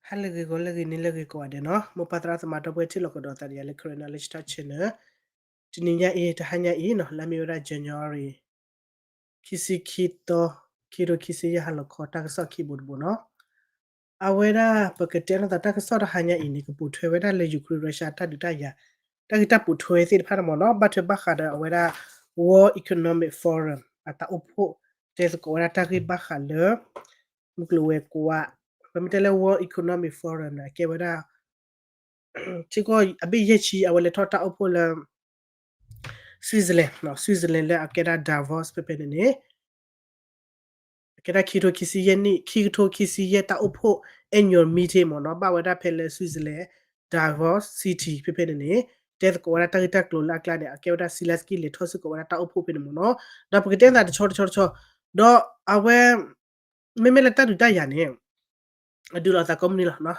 ဟါလၢအဂ့ၤ ဂီၤလၢအဂ့ၤ နံၤလၢအဂ့ၤ ကိးဂၤဒဲးနီၤ, မိၢ်ပၢ်သရၣ်သမါ ဒီပုၢ်ဝဲၢ်ထံလီၢ်ကဒီးသးဒ်အံၤ လၢ Karen Knowledge Talk Channel တနံၤညါအံၤ တဟါညါအံၤနီၤ လၢအမ့ၢ်ဝဲဒၣ် January ခံဆံခံသီ ခံကထိခံဆံယဲၢ် ဟါလီၤခီ တၢ်ကစီၣ်ခံဘိတဘိနီၤ. အဝဲဒၣ်ပကတဲလိာ်သးတၢ်ကစီၣ်တဟါညါအံၤန့ၣ် ကပိာ်ထွဲဝဲဒၣ်လၢ Ukraine Russia တၢ်ဒုးတၢ်ယၤ တၢ်ဂ့ၢ်တၢ်ပိာ်ထွဲသ့ၣ်တဖၣ်န့ၣ်မ့ၢ်နီၤ, ဘၣ်ထွဲဘၣ်ဃးဒီးအဝဲဒၣ် World Economic Forum အတၢ်အိၣ်ဖှိၣ် တဲသကိးဝဲဒၣ်တၢ်ဂ့ၢ်ဘၣ်ဃးလၢ မုၢ်ကျိၤဝဲၤကွာ် ပမ့ၢ်တဲလၢ World Economic Forum န့ၣ် အကဲဝဲဒၣ် ထံကီၢ်အဘ့ၣ်ယဲၢ်ဆံ အဝဲလဲၤထီၣ်တၢ်အိၣ်ဖှိၣ်လၢ Switzerland, Switzerland လၢအကဲဒၣ် Davos ဖဲဖဲန့ၣ်န့ၣ် အကဲဒၣ်ခံကထိခံဆံယဲၢ်နံၣ် ခံကထိခံဆံယဲၢ် တၢ်အိၣ်ဖှိၣ် annual meeting မ့ၢ်နီၤ, ဘၣ်ဝဲဒၣ်ဖဲလၢ Switzerland Davos City ဖဲဖဲန့ၣ်န့ၣ် တဲသကိးဝဲဒၣ်တၢ်ဂ့ၢ်တၢ်ကျိၤလၢအကျါန့ၣ် အကဲဝဲဒၣ် Zelensky လဲၤထီၣ်စ့ၢ်ကီးဝဲဒၣ်တၢ်အိၣ်ဖှိၣ်ဖဲန့ၣ်မ့ၢ်နီၤ, ဒီးပကတဲသးတဆီတဆီတဆီ ဒီးအဝဲ မ့မ့ၢ်လၢတၢ်ဒုးတၢ်ယၤန့ၣ် အဒုးလိာ်သးကိးမုၢ်နံၤလီၤ,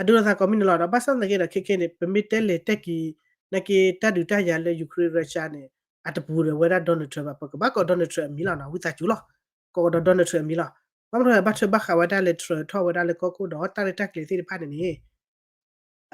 အဒုးလိာ်သးကိးမုၢ်နံၤလီၤ, ဒီးဘၣ်ဆၣ်သနာ်က့ဒီး ခဲခဲန့ၣ် ပမ့ၢ်တဲလဲၤတဲက့ၤ နာ်က့တၢ်ဒုးတၢ်ယၤလၢ Ukraine Russia န့ၣ် အတပူၤဒီးဝဲဒၣ် Donald Trump ဘၣ်, ပကဘၣ်ကိး Donald Trump အမံၤလီၤနီၤ, ဝံသးစူၤလီၤ, ကိးဒီး Donald Trump အမံၤလီၤ, ဘၣ်မနုၤဘၣ်ထွဲဘၣ်ဃးဝဲဒၣ်လၢ Trump ထီၣ်ဝဲဒၣ်လၢကီၢ်ခိၣ်ဒီးတၢ်ရဲၣ်တၢ်ကျဲၤသ့ၣ်တဖၣ်န့ၣ်န့ၣ်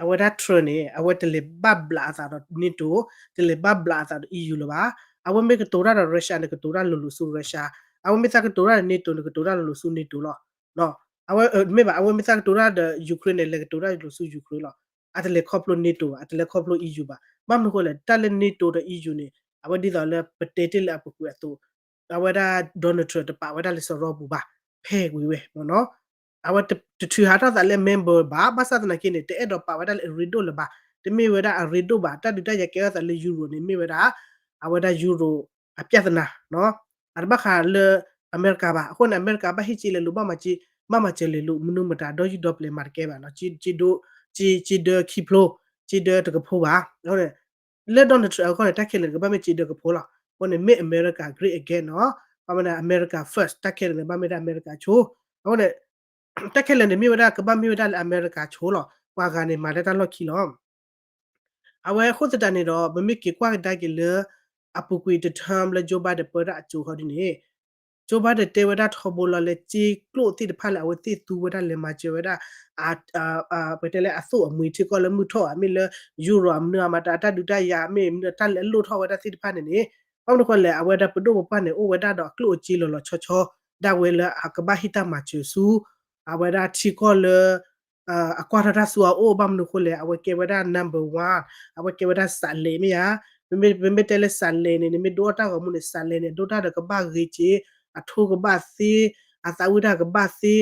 အဝဲဒၣ် Trump န့ၣ် အဝဲတလဲၤဘၣ်ဘျးအသးဒီး NATO, တလဲၤဘၣ်ဘျးအသးဒီး EU လၢၤဘၣ်, အဝဲမ့ၢ်ကတိၤတၢ်ဒီး Russia န့ၣ် ကတိၤတၢ်လိၤလိၤဆူ Russia, အဝဲမ့ၢ်သးကတိၤတၢ်ဒီး NATO န့ၣ် ကတိၤတၢ်လိၤလိၤဆူ NATO လီၤ, အဝဲမ့ၢ်ဘၣ် အဝဲမ့ၢ်သးကတိၤတၢ်ဒီး Ukraine န့ၣ် လဲၤကတိၤတၢ်လိၤလိၤဆူ Ukraine လီၤ, အတလဲၤခီဖျိ NATO ဘၣ်, အတလဲၤခီဖျိ EU ဘၣ်, ဘၣ်မနုၤအဃိလဲၣ် တၢ်လၢ NATO ဒီး EU န့ၣ် အဝဲဒ်သိးလၢပတဲတ့ၢ်လၢအပူၤကွံာ်အသိး အဝဲဒၣ် Donald Trump တပာ်ဝဲဒၣ်လၢစရီပူၤဘၣ်, ဖဲကွံာ်ဝဲမ့ၢ်နီၤ, အဝဲတထုးဟးထီၣ်သးလၢ member ဘၣ်, ဘၣ်ဆၣ်သနာ်က့န့ၣ် တအဲၣ်ဒိးပာ်ဝဲဒၣ်လၢအရ့ဒိၣ်လၢၤဘၣ်, တမ့ၢ်ဝဲဒၣ်အရ့ဒိၣ်ဘၣ်, တၢ်ဒုးတၢ်ယၤကဲထီၣ်သးလၢ Europe န့ၣ် မ့ၢ်ဝဲဒၣ် အဝဲဒၣ် Europe အပြဿနာနီၤ, အတဘၣ်ဃးလၢအမဲရကၤဘၣ်, အဃိန့ၣ် အမဲရကၤဘၣ်ဟ့ၣ်စ့လဲၤလိာ် ဘၣ်မၤစၢၤလဲၤလိာ် မနုၤမတၤ ဒီးယူၢ်ဒီပျဲၤမၤတကဲဘၣ်နီၤ, စ့ဒၢခံဖျိ, စ့ဒၢတကဖိဘၣ်, အဃိန့ၣ် လၢ Donald Trump အဂီၢ်န့ၣ် တၢ်ခဲလၢာ်န့ၣ် ကဘၣ်မ့ၢ်စ့ဒၢကဖိလီၤ, အဃိန့ၣ် make America great again နီၤ, ဘၣ်မနုၤ America first တၢ်ခဲလၢာ်န့ၣ် ဘၣ်မ့ၢ်ဒၣ်အမဲရကၤဆိ, အဃိန့ၣ် တၢ်ခဲလၢာ်န့ၣ် မ့ၢ်ဝဲဒၣ် ကဘၣ်မ့ၢ်ဝဲဒၣ်လၢအမဲရကၤဆိလီၤ, ပှၤဂၤန့ၣ် မၤလၢတၢ်လီၢ်ခံလီၤ အဝဲအဃိသတးန့ၣ်ဒီး ပမ့ၢ်က့ၤကွၢ်ကဒါက့ၤလၢ အပူၤကွံာ်တ term လၢ Joe Biden ပၢတၢ်အစိၤဃီဒ်န့ၣ် Joe Biden တဲဝဲဒၣ်ထီဘိလီၤလၢ စ့ကျိၣ်သ့ၣ်တဖၣ်လၢအဝဲသ့ၣ်သူဝဲဒၣ်လဲၤမၤစၢၤဝဲဒၣ် ပတဲလၢအသိၣ်အမှံၤထံကီၢ်လၢမုၢ်ထီၣ်ဧါ, မ့ၢ်လၢ Europe မနုၤအမၤတၢ် တၢ်ဒုးတၢ်ယၤ မ့ၢ်မနုၤတၢ်လဲၤအလိၣ်ထီၣ်ဝဲဒၣ်သ့ၣ်တဖၣ်န့ၣ်န့ၣ်, ဘၣ်မနုၤဃိလဲၣ် အဝဲဒၣ်ပဒိၣ်ပပှၢ်န့ၣ် အိၣ်ဝဲဒၣ်ဒီးအကျိၣ်အစ့လီၤလီၤဆီဆီ ဒၣ်ဝဲလၢအကဘၣ်ဟ့ၣ်တၢ်မၤစၢၤဆူ အဝဲဒၣ်ထံကီၢ်လၢ အကွၢ်ထီၣ်တၢ်ဆူအအိၣ် ဘၣ်မနုၤဃိလဲၣ် အဝဲကဲဝဲဒၣ် number one, အဝဲကဲဝဲဒၣ်စးလဲးမ့ၢ်ဧါ, ပမ့ၢ်တဲလၢစးလဲးန့ၣ် နမ့ၢ်ဒိအီၣ်တၢ်ဂီၤမူန့ၣ် စးလဲးန့ၣ် ဒိတၢ်ဒီးကဘၣ်ဂ့ၤက့ၤ, အထိကဘၣ်သ့, အသးဝံၣ်တၢ်ကဘၣ်သ့,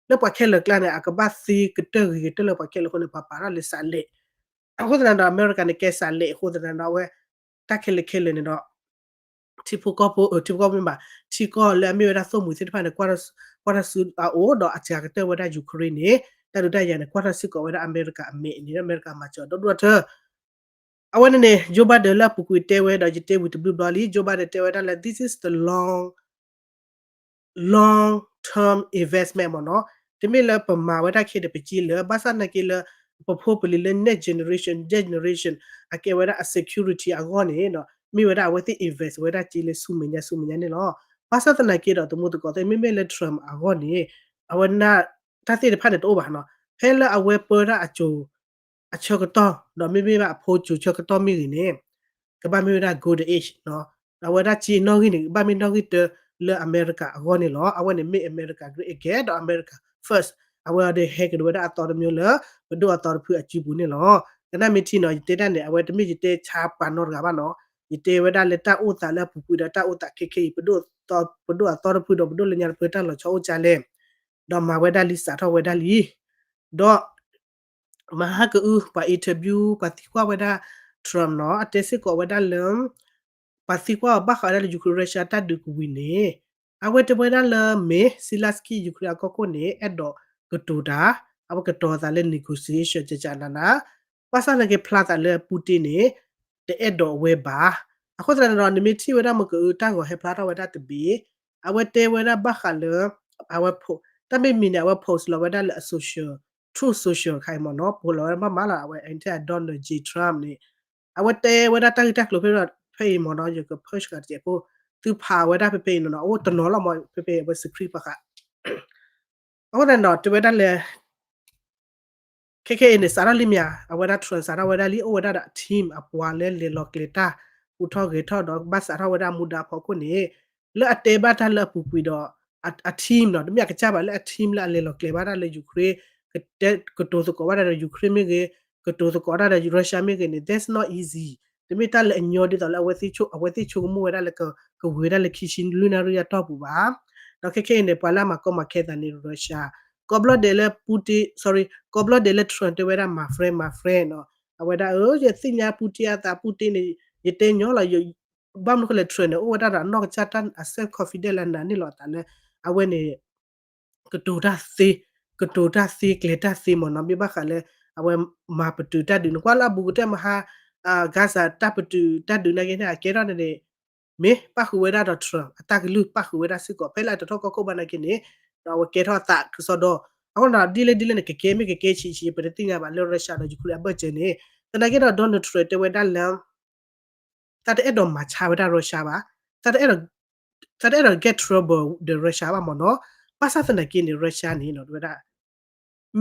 လၢပှၤခဲလၢာ်ကျါန့ၣ် အကဘၣ်သ့ကတၢၢ်ဂ့ၤကတၢၢ်လၢပှၤခဲလၢာ်အဃိန့ၣ် ပှၤပာ်ထီၣ်လၢစးလဲး, အဃိသတးဒီး အမဲရကၤန့ၣ် ကဲစးလဲးအဃိသတးဒီး အဝဲ တၢ်ခဲလၢာ်ခဲလၢာ်န့ၣ်ဒီး ထံဖိကီၢ်ဖိ ထံဖိကီၢ်ဖိမ့ၢ်ဘၣ် ထံကီၢ်လၢအမ့ၢ်ဝဲဒၣ်သိၣ်မှံၤသ့ၣ်တဖၣ်န့ၣ် ကွၢ်ထီၣ်ဆူအအိၣ်ဒီးအစှၤကတၢၢ်ဝဲဒၣ် Ukraine န့ၣ် တၢ်ဒုးတၢ်ယၤန့ၣ် ကွၢ်ထီၣ်စ့ၢ်ကီးဝဲဒၣ်အမဲရကၤအမဲာ်န့ၣ် အမဲရကၤမၤစၢၤဒီဒူၣ်ဒီထၢ အဝဲန့ၣ်န့ၣ် Joe Biden လၢအပူၤကွံာ်တဲဝဲဒီး ယတဲဝံၤတဘျုးဘျီလံ Joe Biden တဲဝဲဒၣ်လၢ this is the long long term investment မ့ၢ်နီၤ, တမ့ၢ်လၢပမၤဝဲဒၣ်ခဲဒီးပစ့လၢ ဘၣ်ဆၣ်သနာ်က့လၢ ပဖိပလံၤလၢ next generation, next generation အကဲဝဲဒၣ်အ security အဂီၢ်န့ၣ် မ့ၢ်ဝဲဒၣ်အဝဲသ့ၣ် invest ဝဲဒၣ်စ့လၢဆူမဲာ်ညါဆူမဲာ်ညါန့ၣ်လီၤ. ဘၣ်ဆၣ်သနာ်က့ဒီး သမူသကိးသ့ၣ် မ့မ့ၢ်လၢ Trump အဂီၢ်န့ၣ် အဝဲ တၢ်သ့ၣ်တဖၣ်န့ၣ်တအိၣ်ဘၣ်နီၤ, ဖဲလၢအဝဲပၢတၢ်အစိၤ အဆၢကတီၢ် ဒီးမ့မ့ၢ်ဘၣ်အဖိစိၤဆၢကတီၢ်မ့ၢ်ဂ့ၤန့ၣ် ကဘၣ်မ့ၢ်ဝဲဒၣ် golden age နီၤ, အဝဲဒၣ်စ့နီၣ်ဂံၢ်န့ၣ် ကဘၣ်မ့ၢ်နီၣ်ဂံၢ်တၢလၢအမဲရကၤအဂီၢ်န့ၣ်လီၤ. အဝဲန့ၣ် make America great again ဒီး America first အဝဲအံၤဒီးဟဲက့ၤဝဲဒၣ်အသီတမျိုးလၢ ပဒိၣ်အသီတဖုအစုပူၤန့ၣ်လီၤ. ကနၣ်မ့ၢ်ထံနီၤ ယတဲတၢ်န့ၣ် အဝဲတမ့ၢ်ယတဲဆါပှၤနီတဂၤဘၣ်နီၤ, ယတဲဝဲဒၣ်လၢတၢ်အိၣ်သးလၢအပူၤကွံာ်ဒီးတၢ်အိၣ်သးခဲခဲအံၤ ပဒိၣ်အသီတဖုဒီးပဒိၣ်လၢညါတဖုတၢ်လီၤဆီအိၣ်ကလဲၣ်, ဒီးမၤဝဲဒၣ်လံစးထီၣ်ဝဲဒၣ်လံ ဒီး မဟါကအု ပှၤ interview ပှၤသံကွၢ်ဝဲဒၣ် Trump နီၤ အတဲစ့ၢ်ကီးဝဲဒၣ်လၢ ပှၤသံကွၢ်အီၤဘၣ်ဃးဝဲဒၣ်လၢ Ukraine Russia တၢ်ဒုးကဝံၤန့ၣ် အဝဲတဲဝဲဒၣ်လၢမ့ၢ် Zelensky Ukraine အကီၢ်ခိၣ်န့ၣ် အဲၣ်ဒိးကတိၤတၢ်, အဝဲကတိၤသးလၢ negotiation ကကနန, ဘၣ်ဆၣ်သနာ်က့ဖျါသးလၢ Putin န့ၣ် တအဲၣ်ဒိးဝဲဘၣ်. အဃိသတးန့ၣ်ဒီး နမ့ၢ်ထံၣ်ဝဲဒၣ်မ့ၢ်ကအု တၢ်ဂီၤဟဲဖျါထီၣ်ဝဲဒၣ်တဘ့ၣ်, အဝဲတဲဝဲဒၣ်ဘၣ်ဃးလၢ အဝဲ တၢ်မ့ၢ်မံၤန့ၣ် အဝဲ post လီၤဝဲဒၣ်လၢအ social, Truth Social တခါအံၤမ့ၢ်နီၤ, post လီၤဝဲဒၣ်မးမးလီၤ အဝဲ Donald J Trump န့ၣ် အဝဲတဲဝဲဒၣ်တၢ်ဂ့ၢ်တၢ်ကျိၤဖဲဖဲအံၤမ့ၢ်နီၤ, ယက post ကးတစဲးဖိ, သုဖးဝဲဒၣ်ဖဲဖဲအံၤနီၤ, အိၣ်တနီၤလီၤမး ဖဲဖဲအဝဲ screen ပှၤဃး အဃိသတးန့ၣ်ဒီး တဲဝဲဒၣ်လၢ ခဲခဲအံၤန့ၣ် စးထီၣ်လံမ့ၢ်ဧါ, အဝဲဒၣ် Trump စးထီၣ်ဝဲဒၣ်လံ အိၣ်ဝဲဒၣ်ဒီးအ team အပှၤလၢလဲၤလီၤကျဲၤတၢ် ဟူးထီၣ်ဂဲၤထီၣ်ဒီး ကဘၣ်စးထီၣ်ဝဲဒၣ်မူဒါအဖီခိၣ်န့ၣ် လၢအတဲဘၣ်တၢ်လၢအပူၤကွံာ်ဒီး အ team ဒီး တမ့ၢ်အကစၢ်ဘၣ် လၢအ team လၢအလဲၤလီၤကျဲၤဘၣ်တၢ်လၢ Ukraine ကတဲ ကတိၤသကိးဘၣ်တၢ်ဒီး Ukraine မ့ၢ်ဂ့ၤ, ကတိၤသကိးတၢ်ဒီး Russia မ့ၢ်ဂ့ၤန့ၣ် that's not easy. တမ့ၢ်တၢ်လၢအညီဒ်သိးလၢအဝဲသ့ၣ်ဆိကမိၣ်ဝဲဒၣ်လၢ ကဝ့ၤဒၣ်လၢခံဆံလွံၢ်နၣ်ရံၣ်အတီၢ်ပူၤဘၣ်. ဒီးခဲခဲအံၤန့ၣ် ပှၤလၢအမၤကီမၤခဲအသးန့ၣ် Russia, ကိးဘျီဒဲးလၢ Putin, sorry, ကိးဘျီဒဲးလၢ Trump တဲဝဲဒၣ် my friend, my friend နီၤ, အဝဲဒၣ် အၢ ယသ့ၣ်ညါ Putin အသး Putin န့ၣ် ယတဲညီလီၤ ဘၣ်မနုၤဃိလဲၣ် Trump န့ၣ် အိၣ်ဝဲဒၣ်ဒီးအနီၢ်ကစၢ်တၢ်အ self confidence လၢအနးန့ၣ်လီၤအသးလၢ အဝဲန့ၣ် ကတိၤတၢ်သ့, ကတိၤတၢ်သ့ ကျဲၤတၢ်သ့မ့ၢ်နီၤ, မ့ၢ်ဘၣ်ဃးလၢ အဝဲမၤပတုာ်တၢ်ဒုးန့ၣ် ကွၢ်လၢအဘူးကတၢၢ်မဟါ Gaza တၢ်ပတုာ်တၢ်ဒုးနာ်က့န့ၣ် အကဲထီၣ်န့ၣ်န့ၣ် မ့ၢ်ပၣ်ဃုာ်ဝဲဒၣ်ဒီး Trump အတၢ်ကလုၢ်ပၣ်ဃုာ်ဝဲဒၣ်စ့ၢ်ကီး ဖဲလၢအတထီၣ်ကီၢ်ခိၣ်ဘၣ်နာ်က့န့ၣ် ဒီးအဝဲကဲထီၣ်အသးကစီဒီ အဃိဒီး ဒ်လဲၣ်ဒ်လဲၣ်န့ၣ် ကကဲမ့ၢ်ကကဲဆံးဆံး ပတသ့ၣ်ညါဘၣ်လၢ Russia ဒီး Ukraine အဘၢၣ်စၢၤန့ၣ်, သနာ်က့ဒီး Donald Trump တဲဝဲဒၣ်လၢ တၢ်တအဲၣ်ဒိးမၤဆါဝဲဒၣ် Russia ဘၣ်, တၢ်တအဲၣ်ဒိး တၢ်တအဲၣ်ဒိး get trouble ဒီး Russia ဘၣ်မ့ၢ်နီၤ, ဘၣ်ဆၣ်သနာ်က့န့ၣ် Russia န့ၣ်နီၤ တဲဝဲဒၣ်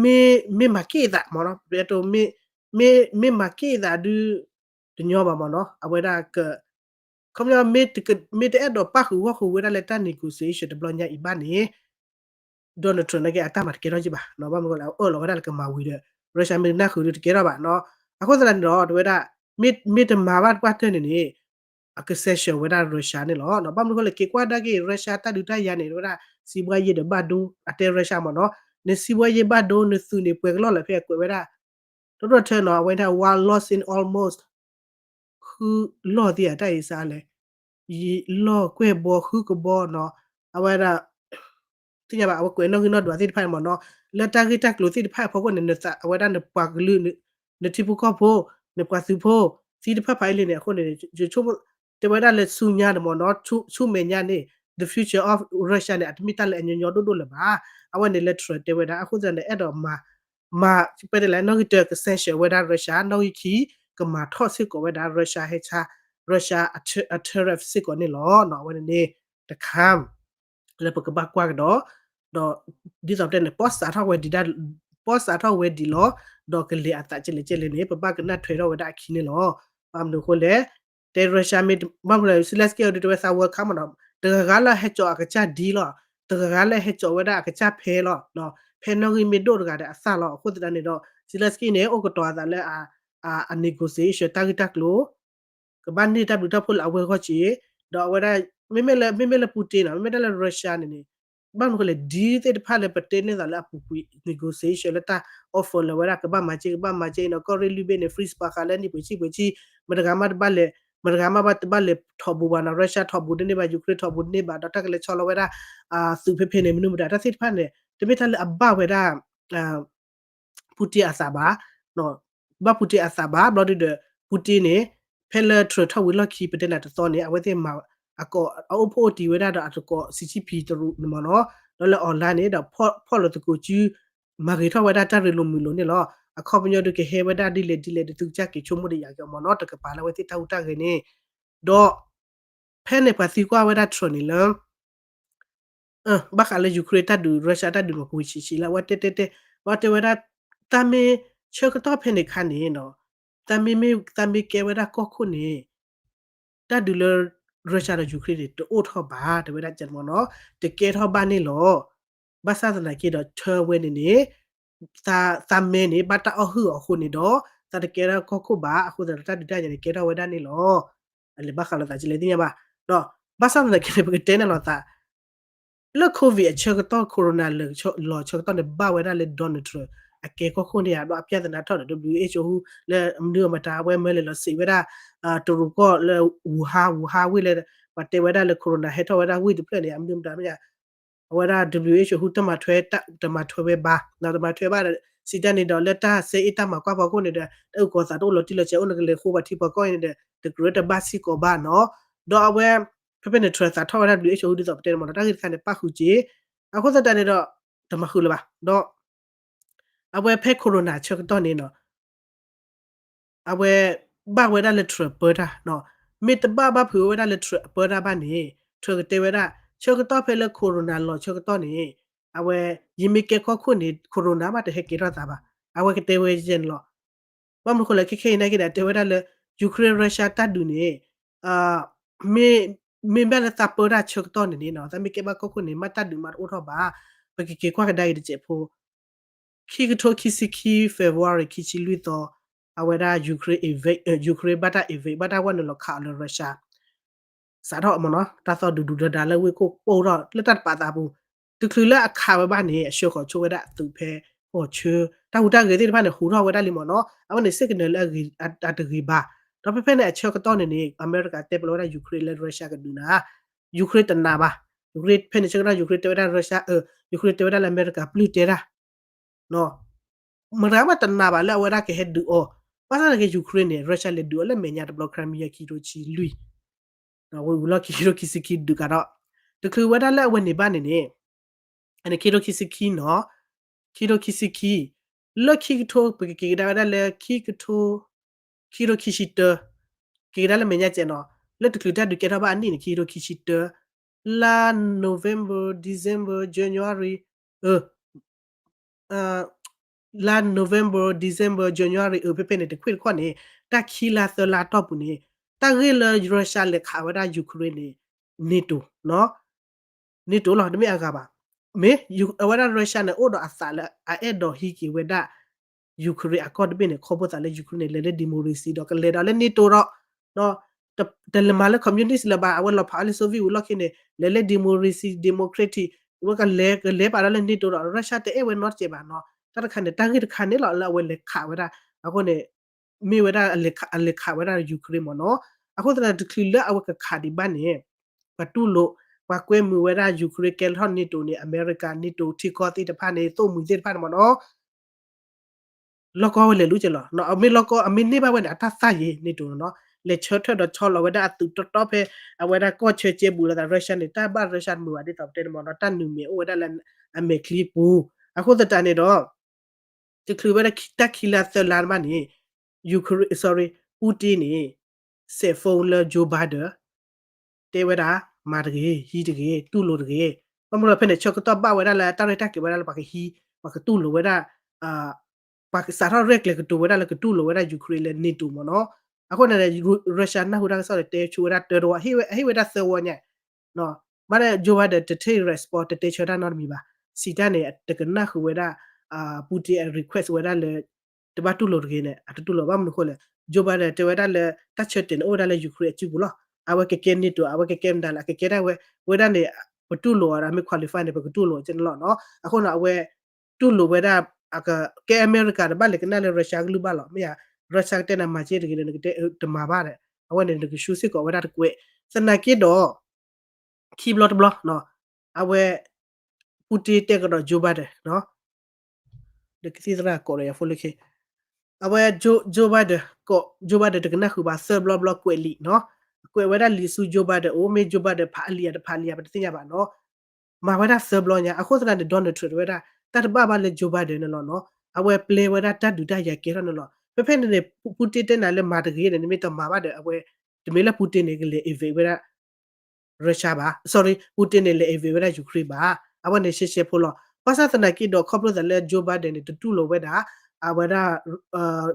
မ့ၢ် မ့ၢ်မၤက့ၣ်အသးမ့ၢ်နီၤ ပအဲၣ်ဒိး မ့ၢ် မ့ၢ်မၤက့ၣ်အသးဒုး တညီဘၣ်မ့ၢ်နီၤ အဝဲဒၣ်က ခီပညီ မ့ၢ်တအဲၣ်ဒိးပၣ်ဃုာ်ဂီၢ်ဃုာ်ဝဲဒၣ်လၢတၢ် negotiation တဘျီညါအံၤဘၣ်န့ၣ် Donald Trump နာ်က့အတၢ်မၤတကဲထီၣ်က့ဘၣ်, ဘၣ်မနုၤအဃိလဲၣ် အအၢၣ်လီၤဝဲဒၣ်လၢကမၤဝံၤဒီး Russia မ့ၢ်တနၢ်ဃုာ်ဒီးတကဲထီၣ်ဘၣ်နီၤ, အဃိသတးန့ၣ်ဒီး တဲဝဲဒၣ် မ့ၢ်တမၤဘၣ်ပှၢ်တၢၢ်န့ၣ်န့ၣ် အက sanction ဝဲဒၣ် Russia န့ၣ်လီၤ. ဘၣ်မနုၤအဃိလဲၣ် က့ၤကွၢ်ဒၣ်က့ၤ Russia တၢ်ဒုးတၢ်ယၤန့ၣ် တဲဝဲဒၣ် စံးဘှါယ့ၢ်ဒီးဘၣ်ဒိ အတဲ Russia မ့ၢ်နီၤ, နစံးဘှါယ့ၢ်ဘၣ်ဒိ နသုးန့ၣ်ပှဲၤကလီၢ်လၢာ်ဖဲအကွဲးဝဲဒၣ် တရီၣ်ထၢနီၤ အဝဲဒၣ် one lost in almost ဃုလီၢ်သ့ၣ်ဧါ တၢ်အံၤစးလဲၣ်, ယံာ်လီၢ်ကွဲၢ်ဘီ ဃုကဘီနီၤ, အဝဲဒၣ် သ့ၣ်ညါဘၣ် အဝဲကွဲးနီၣ်ဂံၢ်နီၣ်ဒွးသ့ၣ်တဖၣ်န့ၣ်မ့ၢ်နီၤ, လၢတၢ်ဂ့ၢ်တၢ်ကျိၤသ့ၣ်တဖၣ်အဖီခိၣ်န့ၣ် နသး အဝဲဒၣ်နပှၤကလုာ် နထံဖိကီၢ်ဖိ နပှၤသုးဖိ သံတဖၣ်ဖးအံၤလံန့ၣ် အဃိန့ၣ် ယဆိကမိၣ် တဲဝဲဒၣ်လၢဆူညါန့ၣ်မ့ၢ်နီၤ ဆူမဲာ်ညါန့ၣ် the future of Russia န့ၣ် အတမ့ၢ်တၢ်လၢအညီညီဒိၣ်ဒိၣ်လၢၤဘၣ်. အဝဲန့ၣ်လၢ Trump တဲဝဲဒၣ် အဃိသတးန့ၣ် အဲၣ်ဒိးမၤ မၤ ပတဲလဲၣ် နီၣ်ဂံၢ်တၢ က sanction ဝဲဒၣ် Russia နီၣ်ဂံၢ်ခံ ကမၤထီၣ်စ့ၢ်ကီးဝဲဒၣ် Russia ဟဲဆါ Russia အ tariff စ့ၢ်ကီးန့ၣ်လီၤ. အဝဲန့ၣ်န့ၣ် တခါ လၢပကဘၣ်ကွၢ်ကဒီး ဒီး ဒ်သိးပတဲန့ၣ် ပီၣ်စးထီၣ်ဝဲဒံး ပီၣ်စးထီၣ်ဝဲဒံးလီၤ. ဒီးကလဲၤအသးကဲလဲၣ်ကဲလဲၣ်န့ၣ် ပဘၣ်ကနၣ်ထွဲထီၣ်ဝဲဒၣ်အခံန့ၣ်လီၤ. ဘၣ်မနုၤအဃိလဲၣ် တဲ Russia မ့ၢ် ဘၣ်မနုၤလဲၣ် Zelenskyy အဒုးတဲဝဲသး welcome မ့ၢ်နီၤ တဂၤဂၤလၢဟဲစိာ်အကစၢ်ဒ်လီၤ. တဂၤဂၤလၢဟဲစိာ်ဝဲဒၣ်အကစၢ်ဖဲလီၤ. ဖဲနီၣ်ဂံၢ်မ့ၢ်ဒိၣ်တဂၤဒီးအသၣ်လီၤ. အဃိသတးန့ၣ်ဒီး Zelenskyy န့ၣ် အိၣ်ကတီၤအသးလၢ အ negotiation တၢ်ဂ့ၢ်တၢ်ကျိၤ ကဘၣ်န့ၢ်တၢ်ဘျုးတၢ်ဖှိၣ်လၢအဝဲအဂီၢ်က့ၤ, ဒီးအဝဲဒၣ် မ့မ့ၢ်လၢ မ့မ့ၢ်လၢ Putin နီၤ မ့မ့ၢ်တၢ်လၢ Russia န့ၣ်န့ၣ် ဘၣ်မနုၤအဃိလဲၣ် deal သ့ၣ်တဖၣ်လၢပတဲန့ၢ်သးလၢအပူၤကွံာ် negotiation လၢတၢ် offer လၢဝဲဒၣ် ကဘၣ်မၤက့ၤ ကဘၣ်မၤက့ၤနီၤ ကီၢ်ရ့ၣ်လွံၢ်ဘ့ၣ်န့ၣ် freeze ပာ်ဃာ်လၢနံၣ်ပှဲၤဆံပှဲၤဆံ မတဂၤမးတဘၣ်လဲၤ မတဂၤမးဘၣ်တဘၣ်လဲၤထီၣ်ဘူးဘၣ်နီၤ Russia ထီၣ်ဘူးတန့ၢ်ဘၣ် Ukraine ထီၣ်ဘူးတန့ၢ်ဘၣ် ဒီးတၢ်ကလဲၤဆီလီၤဝဲဒၣ် သုးဖဲဖဲန့ၣ် မနုၤမတၤ တၢ်သ့ၣ်တဖၣ်န့ၣ် တမ့ၢ်တၢ်လၢအဘၣ်ဝဲဒၣ် Putin အသးဘၣ်, ဘၣ် Putin အသးဘၣ် ဘျီဒုဒီး Putin န့ၣ် ဖဲလၢ Trump ထီၣ်ဝံၤလီၢ်ခံ ပတဲနၤတသီန့ၣ် အဝဲသ့ၣ်မၤ အကိး အအိၣ်ဖှိၣ်အိၣ်တံၢ်ဝဲဒၣ်ဒီးအသကိး Xi Jinping တရူးန့ၣ်မ့ၢ်နီၤ, ဒီးလၢ online န့ၣ်ဒီး ဖီၣ်လိာ်သကိးစု မၤဂ့ၤထီၣ်ဝဲဒၣ်တၢ်ရ့လိာ်မုာ်လိာ်န့ၣ်လီၤ. အခီပညီဒုးကဟဲဝဲဒၣ်ဒ်လဲၣ်ဒ်လဲၣ်ဒီး သုကစၢ်က့ၤဆိကမိၣ်ဒီးယၤက့ၤအီၤမ့ၢ်နီၤ တကပၤလၢအဝဲသ့ၣ်တၢ်ဟူးတၢ်ဂဲၤန့ၣ်, ဒီး ဖဲန့ၣ်ပှၤသံကွၢ်ဝဲဒၣ် Trump န့ၣ်လၢ ဘၣ်ဃးလၢ Ukraine တၢ်ဒုး Russia တၢ်ဒုးမ့ၢ်ကွံာ်ဆံးဆံးလၢ အဝဲတဲတဲတဲ ဘၣ်တဲဝဲဒၣ် တၢ်မ့ၢ်ဆၢကတီၢ်ဖဲန့ၣ်ခါန့ၣ်နီၤ, တၢ်မ့ၢ်မ့ၢ် တၢ်မ့ၢ်ကဲဝဲဒၣ်ကီၢ်ခိၣ်န့ၣ် တၢ်ဒုးလၢ Russia ဒီး Ukraine န့ၣ် တအိၣ်ထီၣ်ဘၣ် တဲဝဲဒၣ်ကဲမ့ၢ်နီၤ, တကဲထီၣ်ဘၣ်န့ၣ်လီၤ. ဘၣ်ဆၣ်သနာ်က့ဒီး ထၢဝဲန့ၣ်န့ၣ် သး သးမဲန့ၣ် ဘၣ်တၢ်အီၣ်ဟုၣ်အီၤအဃိန့ၣ်ဒီး သးတကဲထီၣ်ကီၢ်ခိၣ်ဘၣ် အဃိသတးဒီးတၢ်ဒုးတၢ်ယၤန့ၣ် ကဲထီၣ်ဝဲဒၣ်န့ၣ်လီၤ. အလဲၤဘၣ်ဃးလိာ်သးကလဲၣ်သ့ၣ်ညါဘၣ်. ဒီး ဘၣ်ဆၣ်သနာ်က့န့ၣ် ပကတဲန့ၣ်လိာ်သး လၢ COVID အဆၢကတီၢ် corona လၢာ်လီၤဆၢကတီၢ်န့ၣ် ဘၣ်ဝဲဒၣ်လၢ Donald Trump အကဲကီၢ်ခိၣ်န့ၣ်ဧါ ဒီးအပြဿနာထီၣ်ဒီး WHO လၢမနုၤအမတၤ အဝဲမၢလဲၤလီၤစံးဝဲဒၣ် တရူးကီၢ်လၢ Wuhan Wuhan ဝ့ၢ်လၢ ပှၤတဲဝဲဒၣ်လၢ corona ဟဲထီၣ်ဝဲဒၣ်ဝ့ၢ်တဖျၢၣ်န့ၣ် အမနုၤမတၤမ့ၢ် အဝဲဒၣ် WHO တမၤထွဲ တမၤထွဲဝဲဘၣ် တမၤထွဲဘၣ် စံးတၢ်န့ၣ်ဒီး လၢတၢ်ဆဲးအ့ၣ်တၢ်မၤကွၢ်ဖီခိၣ်န့ၣ်ဒီး တၢ်အုၣ်ကီၤသးတအိၣ်လီၤတံၢ်လီၤဆဲး အိၣ်နကလဲၤဃိပှၤထံပှၤကီၢ်အံၤန့ၣ်ဒီး တကြၢးတဘၣ်စ့ၢ်ကီးဘၣ်နီၤ. ဒီးအဝဲ ဖဲဖဲန့ၣ် Trump သးထီၣ်ဝဲဒၣ် WHO ဒ်သိးပတဲန့ၣ်မ့ၢ်နီၤ တၢ်ဂ့ၢ်တခါန့ၣ် ပၣ်ဃုာ်က့ၤ အဃိသတးန့ၣ်ဒီး တမၤဃုာ်လၢၤဘၣ် ဒီး အဝဲဖဲ corona ဆၢကတီၢ်န့ၣ်နီၤ အဝဲ ဘၣ်ဝဲဒၣ်လၢ Trump ပၢတၢ်နီၤ မ့ၢ်တဘၣ်ဘၣ်ဖုးဝဲဒၣ်လၢ Trump အပၢတၢ်ဘၣ်န့ၣ် Trump ကတဲဝဲဒၣ် ဆၢကတီၢ်ဖဲလၢ corona လီၤဆၢကတီၢ်န့ၣ် အဝဲ ယမ့ၢ်ကဲကီၢ်ခိၣ်န့ၣ် corona မးတဟဲကဲထီၣ်သးဘၣ် အဝဲကတဲဝဲယဲန့ၣ်လီၤ. ဘၣ်မနုၤဃိလဲၣ် ခဲခဲအံၤနာ်က့ဒီး တဲဝဲဒၣ်လၢ Ukraine Russia တၢ်ဒုးန့ၣ် မ့ၢ်ဘၣ်လၢသးပၢတၢ်ဆၢကတီၢ်န့ၣ်န့ၣ်နီၤ သးမ့ၢ်ကဲဘၣ်ကီၢ်ခိၣ်န့ၣ် မ့ၢ်တၢ်ဒုးမ့ၢ်တအိၣ်ထီၣ်ဘၣ်. ပကက့ၤကွၢ်ကဒါအံၤတစဲးဖိ ခံကထိခံဆံခံ February ခံဆံလွံၢ်သီ အဝဲဒၣ် Ukraine invade, Ukraine ဘၣ်တၢ် invade ဘၣ်တၢ်ဝဲနုာ်လီၤခးအီၤလၢ Russia စးထီၣ်မ့ၢ်နီၤ တၢ်သီဒူဒူဒါဒါလၢဝ့ၢ်ခိၣ်ပိၢ်ထီၣ်လၢတၢ်တပာ်သးပူၤ, တချုးလၢအခးဝဲဘၣ်န့ၣ် အဆှၢဃီၤဆိဝဲဒၣ်အသုးဖဲ ဃီၤဆၢ တၢ်ဟူးတၢ်ဂဲၤသ့ၣ်တဖၣ်န့ၣ် ဟူးထီၣ်ဝဲဒၣ်လံမ့ၢ်နီၤ အဝဲန့ၣ် signal လၢအတဂ့ၤဘၣ်. ဒီးဖဲဖဲန့ၣ်အဆၢကတီၢ်န့ၣ်န့ၣ် အမဲရကၤတဲပလီဝဲဒၣ် Ukraine လၢ Russia ကဒုးနၤ Ukraine တနာ်ဘၣ်. Ukraine ဖဲန့ၣ်ဆၢကတီၢ် Ukraine တဲဝဲဒၣ် Russia, Ukraine တဲဝဲဒၣ်လၢအမဲရကၤပျုၢ်တဲတၢ် မတၤမးတနာ်ဘၣ်လၢအဝဲဒၣ်ကဟဲဒုးအီၤ, ဘၣ်ဆၣ်သနာ်က့ Ukraine န့ၣ် Russia လဲၤဒုးအီၤလၢမဲာ်ညါတဘျီ Crimea ခံကထိဆံလွံၢ်, ဝဲဝံၤလီၢ်ခံကထိခံဆံခံဒုးကးဒီး, တချုးဝဲဒၣ်လၢအဝဲန့ၣ်ဘၣ်န့ၣ်န့ၣ် အန့ၣ်ခံကထိခံဆံခံနီၤ, ခံကထိခံဆံခံ, လၢခံကထိ ပကက့ၤကဒါဝဲဒၣ်လၢ ခံကထိ ခံကထိခံဆံတၢ, က့ၤကဒါလၢမဲာ်ညါစဲးနီၤ, လၢတချုးတၢ်ဒုးကဲထီၣ်ဘၣ်အနံၣ်န့ၣ် ခံကထိခံဆံတၢ, လါ November, December, January, လါ November, December, January အဖဲဖဲန့ၣ် တခွ့ၣ်တခီၣ်န့ၣ် တၢ်ခံလါသၢလါတီၢ်ပူၤန့ၣ် တၢ်ဂ့ၢ်လၢ Russia လဲၤခးဝဲဒၣ် Ukraine န့ၣ် NATO နီၤ, NATO လီၤ တမ့ၢ်အဂၤဘၣ်. မ့ၢ်အဝဲဒၣ် Russia န့ၣ် အိၣ်ဒီးအသးလၢအအဲၣ်ဒိးဟံးက့ၤဝဲဒၣ် Ukraine အကီၢ်တဘ့ၣ်န့ၣ် ခီဖျိသးလၢ Ukraine န့ၣ် လဲၤလၢ democracy ဒီးကလဲၤဒီးလၢ NATO ဒီး တလဲၤမၤလၢ communist လၢၤဘၣ်, အဝဲလီၤဖးအီၤလၢ Soviet ဝံၤလီၢ်ခံန့ၣ် လဲၤလၢ democracy, democratic ဝဲကလဲၤ ကလဲၤပာ်ဒီးလၢ NATO ဒီး Russia တအဲၣ်ဝဲနီတစဲးဘၣ်နီၤ. တၢ်တခါန့ၣ် တၢ်ဂ့ၢ်တခါန့ၣ်လီၤ လၢအဝဲလဲၤခးဝဲဒၣ်, အဃိန့ၣ် မ့ၢ်ဝဲဒၣ် အလဲၤခးဝဲဒၣ် Ukraine မ့ၢ်နီၤ. အဃိသတးတချုးလၢအဝဲကခးဒံးဘၣ်န့ၣ် ပှၤတူၢ်လိာ် ပှၤကွဲမုာ်ဝဲဒၣ် Ukraine ကဲထီၣ် NATO န့ၣ် အမဲရကၤ NATO ထံကီၢ်သ့ၣ်တဖၣ်န့ၣ် သိၣ်မှံၤသ့ၣ်တဖၣ်န့ၣ်မ့ၢ်နီၤ လီၢ်ကီဝဲလဲၤလူၤကဲလီၤ. အမ့ၢ်လီၢ်ကီ အမ့ၢ်န့ၢ်ဘၣ်ဝဲန့ၣ် အတၢ်သၣ်ယံၤ NATO နီၤ, လဲၤဆၢထၢၣ်ဒီးဆီလီၤဝဲဒၣ်အသုးတီတီဖဲ အဝဲဒၣ်ကီၢ်ဆၢကဲဘူးလိာ်သး Russia န့ၣ် တၢ်ဘၣ် Russia တမုာ်ဘၣ်ဒ်သိးပတဲန့ၣ်မ့ၢ်နီၤ, တၢ်နုာ်မဲာ်အိၣ်ဝဲဒၣ်လၢအမဲာ်ချံပူၤ. အဃိသတးန့ၣ်ဒီး တချုးဝဲဒၣ်တၢ်ခံလါသၢလါတဘၣ်န့ၣ် Ukraine, sorry, Putin န့ၣ် စဲး phone လၢ Joe Biden တဲဝဲဒၣ် မၤတဂ့ၤ, ဟံးတဂ့ၤ, တူၢ်လိာ်တဂ့ၤ. ဘၣ်မနုၤဒီးဖဲန့ၣ် ဆၢကတီၢ်ဘၣ်ဝဲဒၣ်လၢတၢ်ရဲၣ်တၢ်ကျဲၤဝဲဒၣ်လၢပှၤကဟံး, ပှၤကတူၢ်လိာ်ဝဲဒၣ်, ပှၤစးထီၣ်ရဲၣ်ကျဲၤကတိၤဝဲဒၣ်လၢကတူၢ်လိာ်ဝဲဒၣ် Ukraine လၢ NATO မ့ၢ်နီၤ. အဃိန့ၣ် Russia နၢ်ဟူတၢ်ကစီၣ်ဒီးတဲဆိဝဲဒၣ်တၢတဝီ, အဟ့ၣ်ဝဲဒၣ်သၢဝီညါ ဘၣ်ဒီး Joe Biden တထံၣ် response တတဲဆၢတၢ်နီတမံၤဘၣ်. စံးတၢ်န့ၣ် တကနၣ်ဃုာ်ဝဲဒၣ် Putin အ request ဝဲဒၣ်လၢ တဘၣ်တူၢ်လိာ်တဂ့ၤန့ၣ် အတတူၢ်လိာ်ဘၣ်မနုၤအဃိလဲၣ်. Joe Biden တဲဝဲဒၣ်လၢ တၢ်ဆၢတဲာ်န့ၣ်အိၣ်ဝဲဒၣ်လၢ Ukraine အစုပူၤလီၤ. အဝဲကကဲ NATO အဝဲကကဲမတၤလဲၣ် အကကဲဒၣ်ဝဲ, ဝဲဒၣ်န့ၣ် ပတူၢ်လိာ်အီၤဒီး မ့ၢ် qualify န့ၣ် ပကတူၢ်လိာ်ကဲန့ၣ်လီၤနီၤ. အဃိန့ၣ် အဝဲ တူၢ်လိာ်ဝဲဒၣ် ကဲ အမဲရကၤ တဘၣ်လဲၤကနၣ်လၢ Russia ကလုၢ်ဘၣ်လီၤ. မ့ၢ်ဧါ, Russia ကတဲနၤမၤကဲတဂ့ၤဒီး နကတဲတမၤဘၣ်ဒီး အဝဲန့ၣ် နကဆူစ့ၢ်ကီးဝဲဒၣ်တကွဲး. သနာ်က့ဒီး ခံဘျီတဘျီ အဝဲ Putin တဲကဒီး Joe Biden ဒီးကသံၣ်သရၣ်ကိးဒီးယၤဖိလၢခ့ အဝဲ Joe Biden ကိး Joe Biden တကနၣ်ဃုာ်ဘၣ် သၢဘျီဘျီကွဲးလံာ်နီၤ. ကွဲးဝဲဒၣ်လံာ်ဆူ Joe Biden အိၣ် မ့ၢ် Joe Biden ဖးအလံာ်ဧါတဖးလံာ်ဧါ ပတသ့ၣ်ညါဘၣ်နီၤ. မၤဝဲဒၣ်သၢဘျီညါ အဃိသတးန့ၣ် Donald Trump တဲဝဲဒၣ် တၢ်တဘၣ်ဘၣ်လၢ Joe Biden န့ၣ်လီၤနီၤ. အဝဲပျဲဝဲဒၣ်တၢ်ဒုးတၢ်ယၤကဲထီၣ်န့ၣ်လီၤ. ဖဲဖဲန့ၣ်န့ၣ် Putin တဲနၤလၢမၤတဂ့ၤန့ၣ် နမ့ၢ်တမၤဘၣ်ဒီး အဝဲ တမ့ၢ်လၢ Putin န့ၣ် ကလဲၤ invade ဝဲဒၣ် Russia ဘၣ်, sorry, Putin န့ၣ် လဲၤ invade ဝဲဒၣ် Ukraine ဘၣ်. အဝဲန့ၣ်ရှဲရှဲဖိလီၤ. ဘၣ်ဆၣ်သနာ်က့ဒီး ခီဖျိသးလၢ Joe Biden န့ၣ် တတူၢ်လိာ်ဝဲဒၣ် အဝဲဒၣ်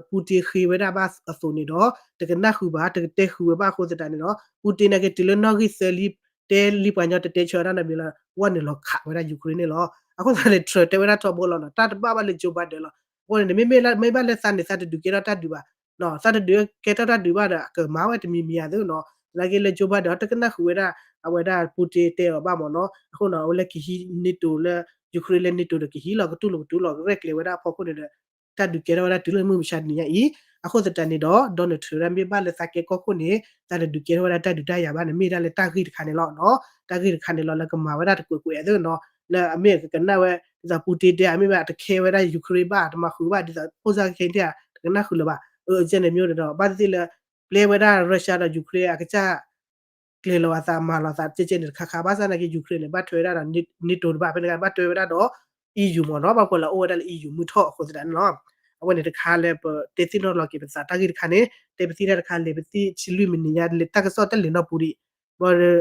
Putin ဃ့ဝဲဒၣ်ဘၣ်အသိးန့ၣ်ဒီး တကနၣ်ဃုာ်ဘၣ် တကတဲဃုာ်ဝဲဘၣ်အဃိသတးန့ၣ်ဒီး Putin န့ၣ်က့ၤတုၤလၢနီၣ်ဂံၢ်သၢလံ တဲလံပှၤညီတတဲဆၢတၢ်နီတမံၤလီၤ. ဝဲန့ၣ်လီၤခးဝဲဒၣ် Ukraine န့ၣ်လီၤ. အဃိသတးန့ၣ် Trump တဲဝဲဒၣ်ထီဘိလီၤနီၤ တၢ်တဘၣ်ဘၣ်လၢ Joe Biden လီၤ. အဃိန့ၣ် မ့မ့ၢ်မ့ၢ်ဘၣ်လၢသးန့ၣ် သးတဒုးကဲထီၣ်တၢ်ဒုးဘၣ် သးတဒုးကဲထီၣ်တၢ်ဒုးဘၣ်ဒီး အကမၤဝဲတမံၤမံၤဧါသ့နီၤ. သနာ်က့လၢ Joe Biden ဒီး တကနၣ်ဃုာ်ဝဲဒၣ် အဝဲဒၣ် Putin တဲအီၤဘၣ်မ့ၢ်နီၤ. အဃိန့ၣ် အဝဲလၢကဟံး NATO လၢ Ukraine လၢ NATO ဒီးကဟံးလီၤ ကတူၢ်လိာ်ကတူၢ်လိာ် ကရဲၣ်ကျဲၤဝဲဒၣ်အဖီခိၣ်န့ၣ်ဒီး တၢ်ဒုးကဲထီၣ်ဝဲဒၣ်တုၤလၢမုၢ်မဆါတနံၤညါအံၤ. အဃိသတးန့ၣ်ဒီး Donald Trump ဒၣ်မ့ၢ်ဘၣ်လၢသးကဲကီၢ်ခိၣ်န့ၣ် သးတဒုးကဲထီၣ်ဝဲဒၣ်တၢ်ဒုးတၢ်ယၤဘၣ်န့ၣ် မ့ၢ်ဒၣ်လၢတၢ်ဂ့ၢ်တခါန့ၣ်လီၤနီၤ. တၢ်ဂ့ၢ်တခါန့ၣ်လီၤလၢကမၤဝဲဒၣ်တကွဲးကွဲးသ့နီၤ. လၢအမ့ၢ်ကကနၣ်ဝဲ ဒ်သိး Putin တဲ အမ့ၢ်ဘၣ်တခဲဝဲဒၣ် Ukraine ဘၣ် တမၤဃုာ်ဘၣ် ဒ်သိး ဖိစၢ်ခဲအံၤ တကနၣ်ဃုာ်လၢၤဘၣ်. အကဲန့ၣ်မ့ၢ်ဒီး ဘၣ်သ့ၣ်သ့ၣ်လၢ ပျဲဝဲဒၣ် Russia ဒီး Ukraine အကစၢ် ကျဲၤလီၤအသးမၤလီၤသး ကဲကဲန့ၣ်တခါခါ ဘၣ်ဆၣ်သနာ်က့ Ukraine န့ၣ် ဘၣ်ထွဲဝဲဒၣ်ဒီး NATO တဘၣ် ဖဲန့ၣ်ဘၣ်ထွဲဝဲဒၣ်ဒီး EU မ့ၢ်နီၤ ဘၣ်ကွၢ်လၢအိၣ်ဝဲဒၣ်လၢ EU မုၢ်ထီၣ်အဃိသတးန့ၣ်လီၤ. အဝဲန့ၣ်တခါလၢပတဲသ့ၣ်နီၣ်လီၤက့ၤပသးတၢ်ဂ့ၢ်တခါန့ၣ် တဲပသံတၢ်တခါ လဲၤပသံဆံလွံၢ်မံးနံးညါ တၢ်ကစီၣ်တလဲၤနီၢ်ပူၤဒံး ဘၣ်မံ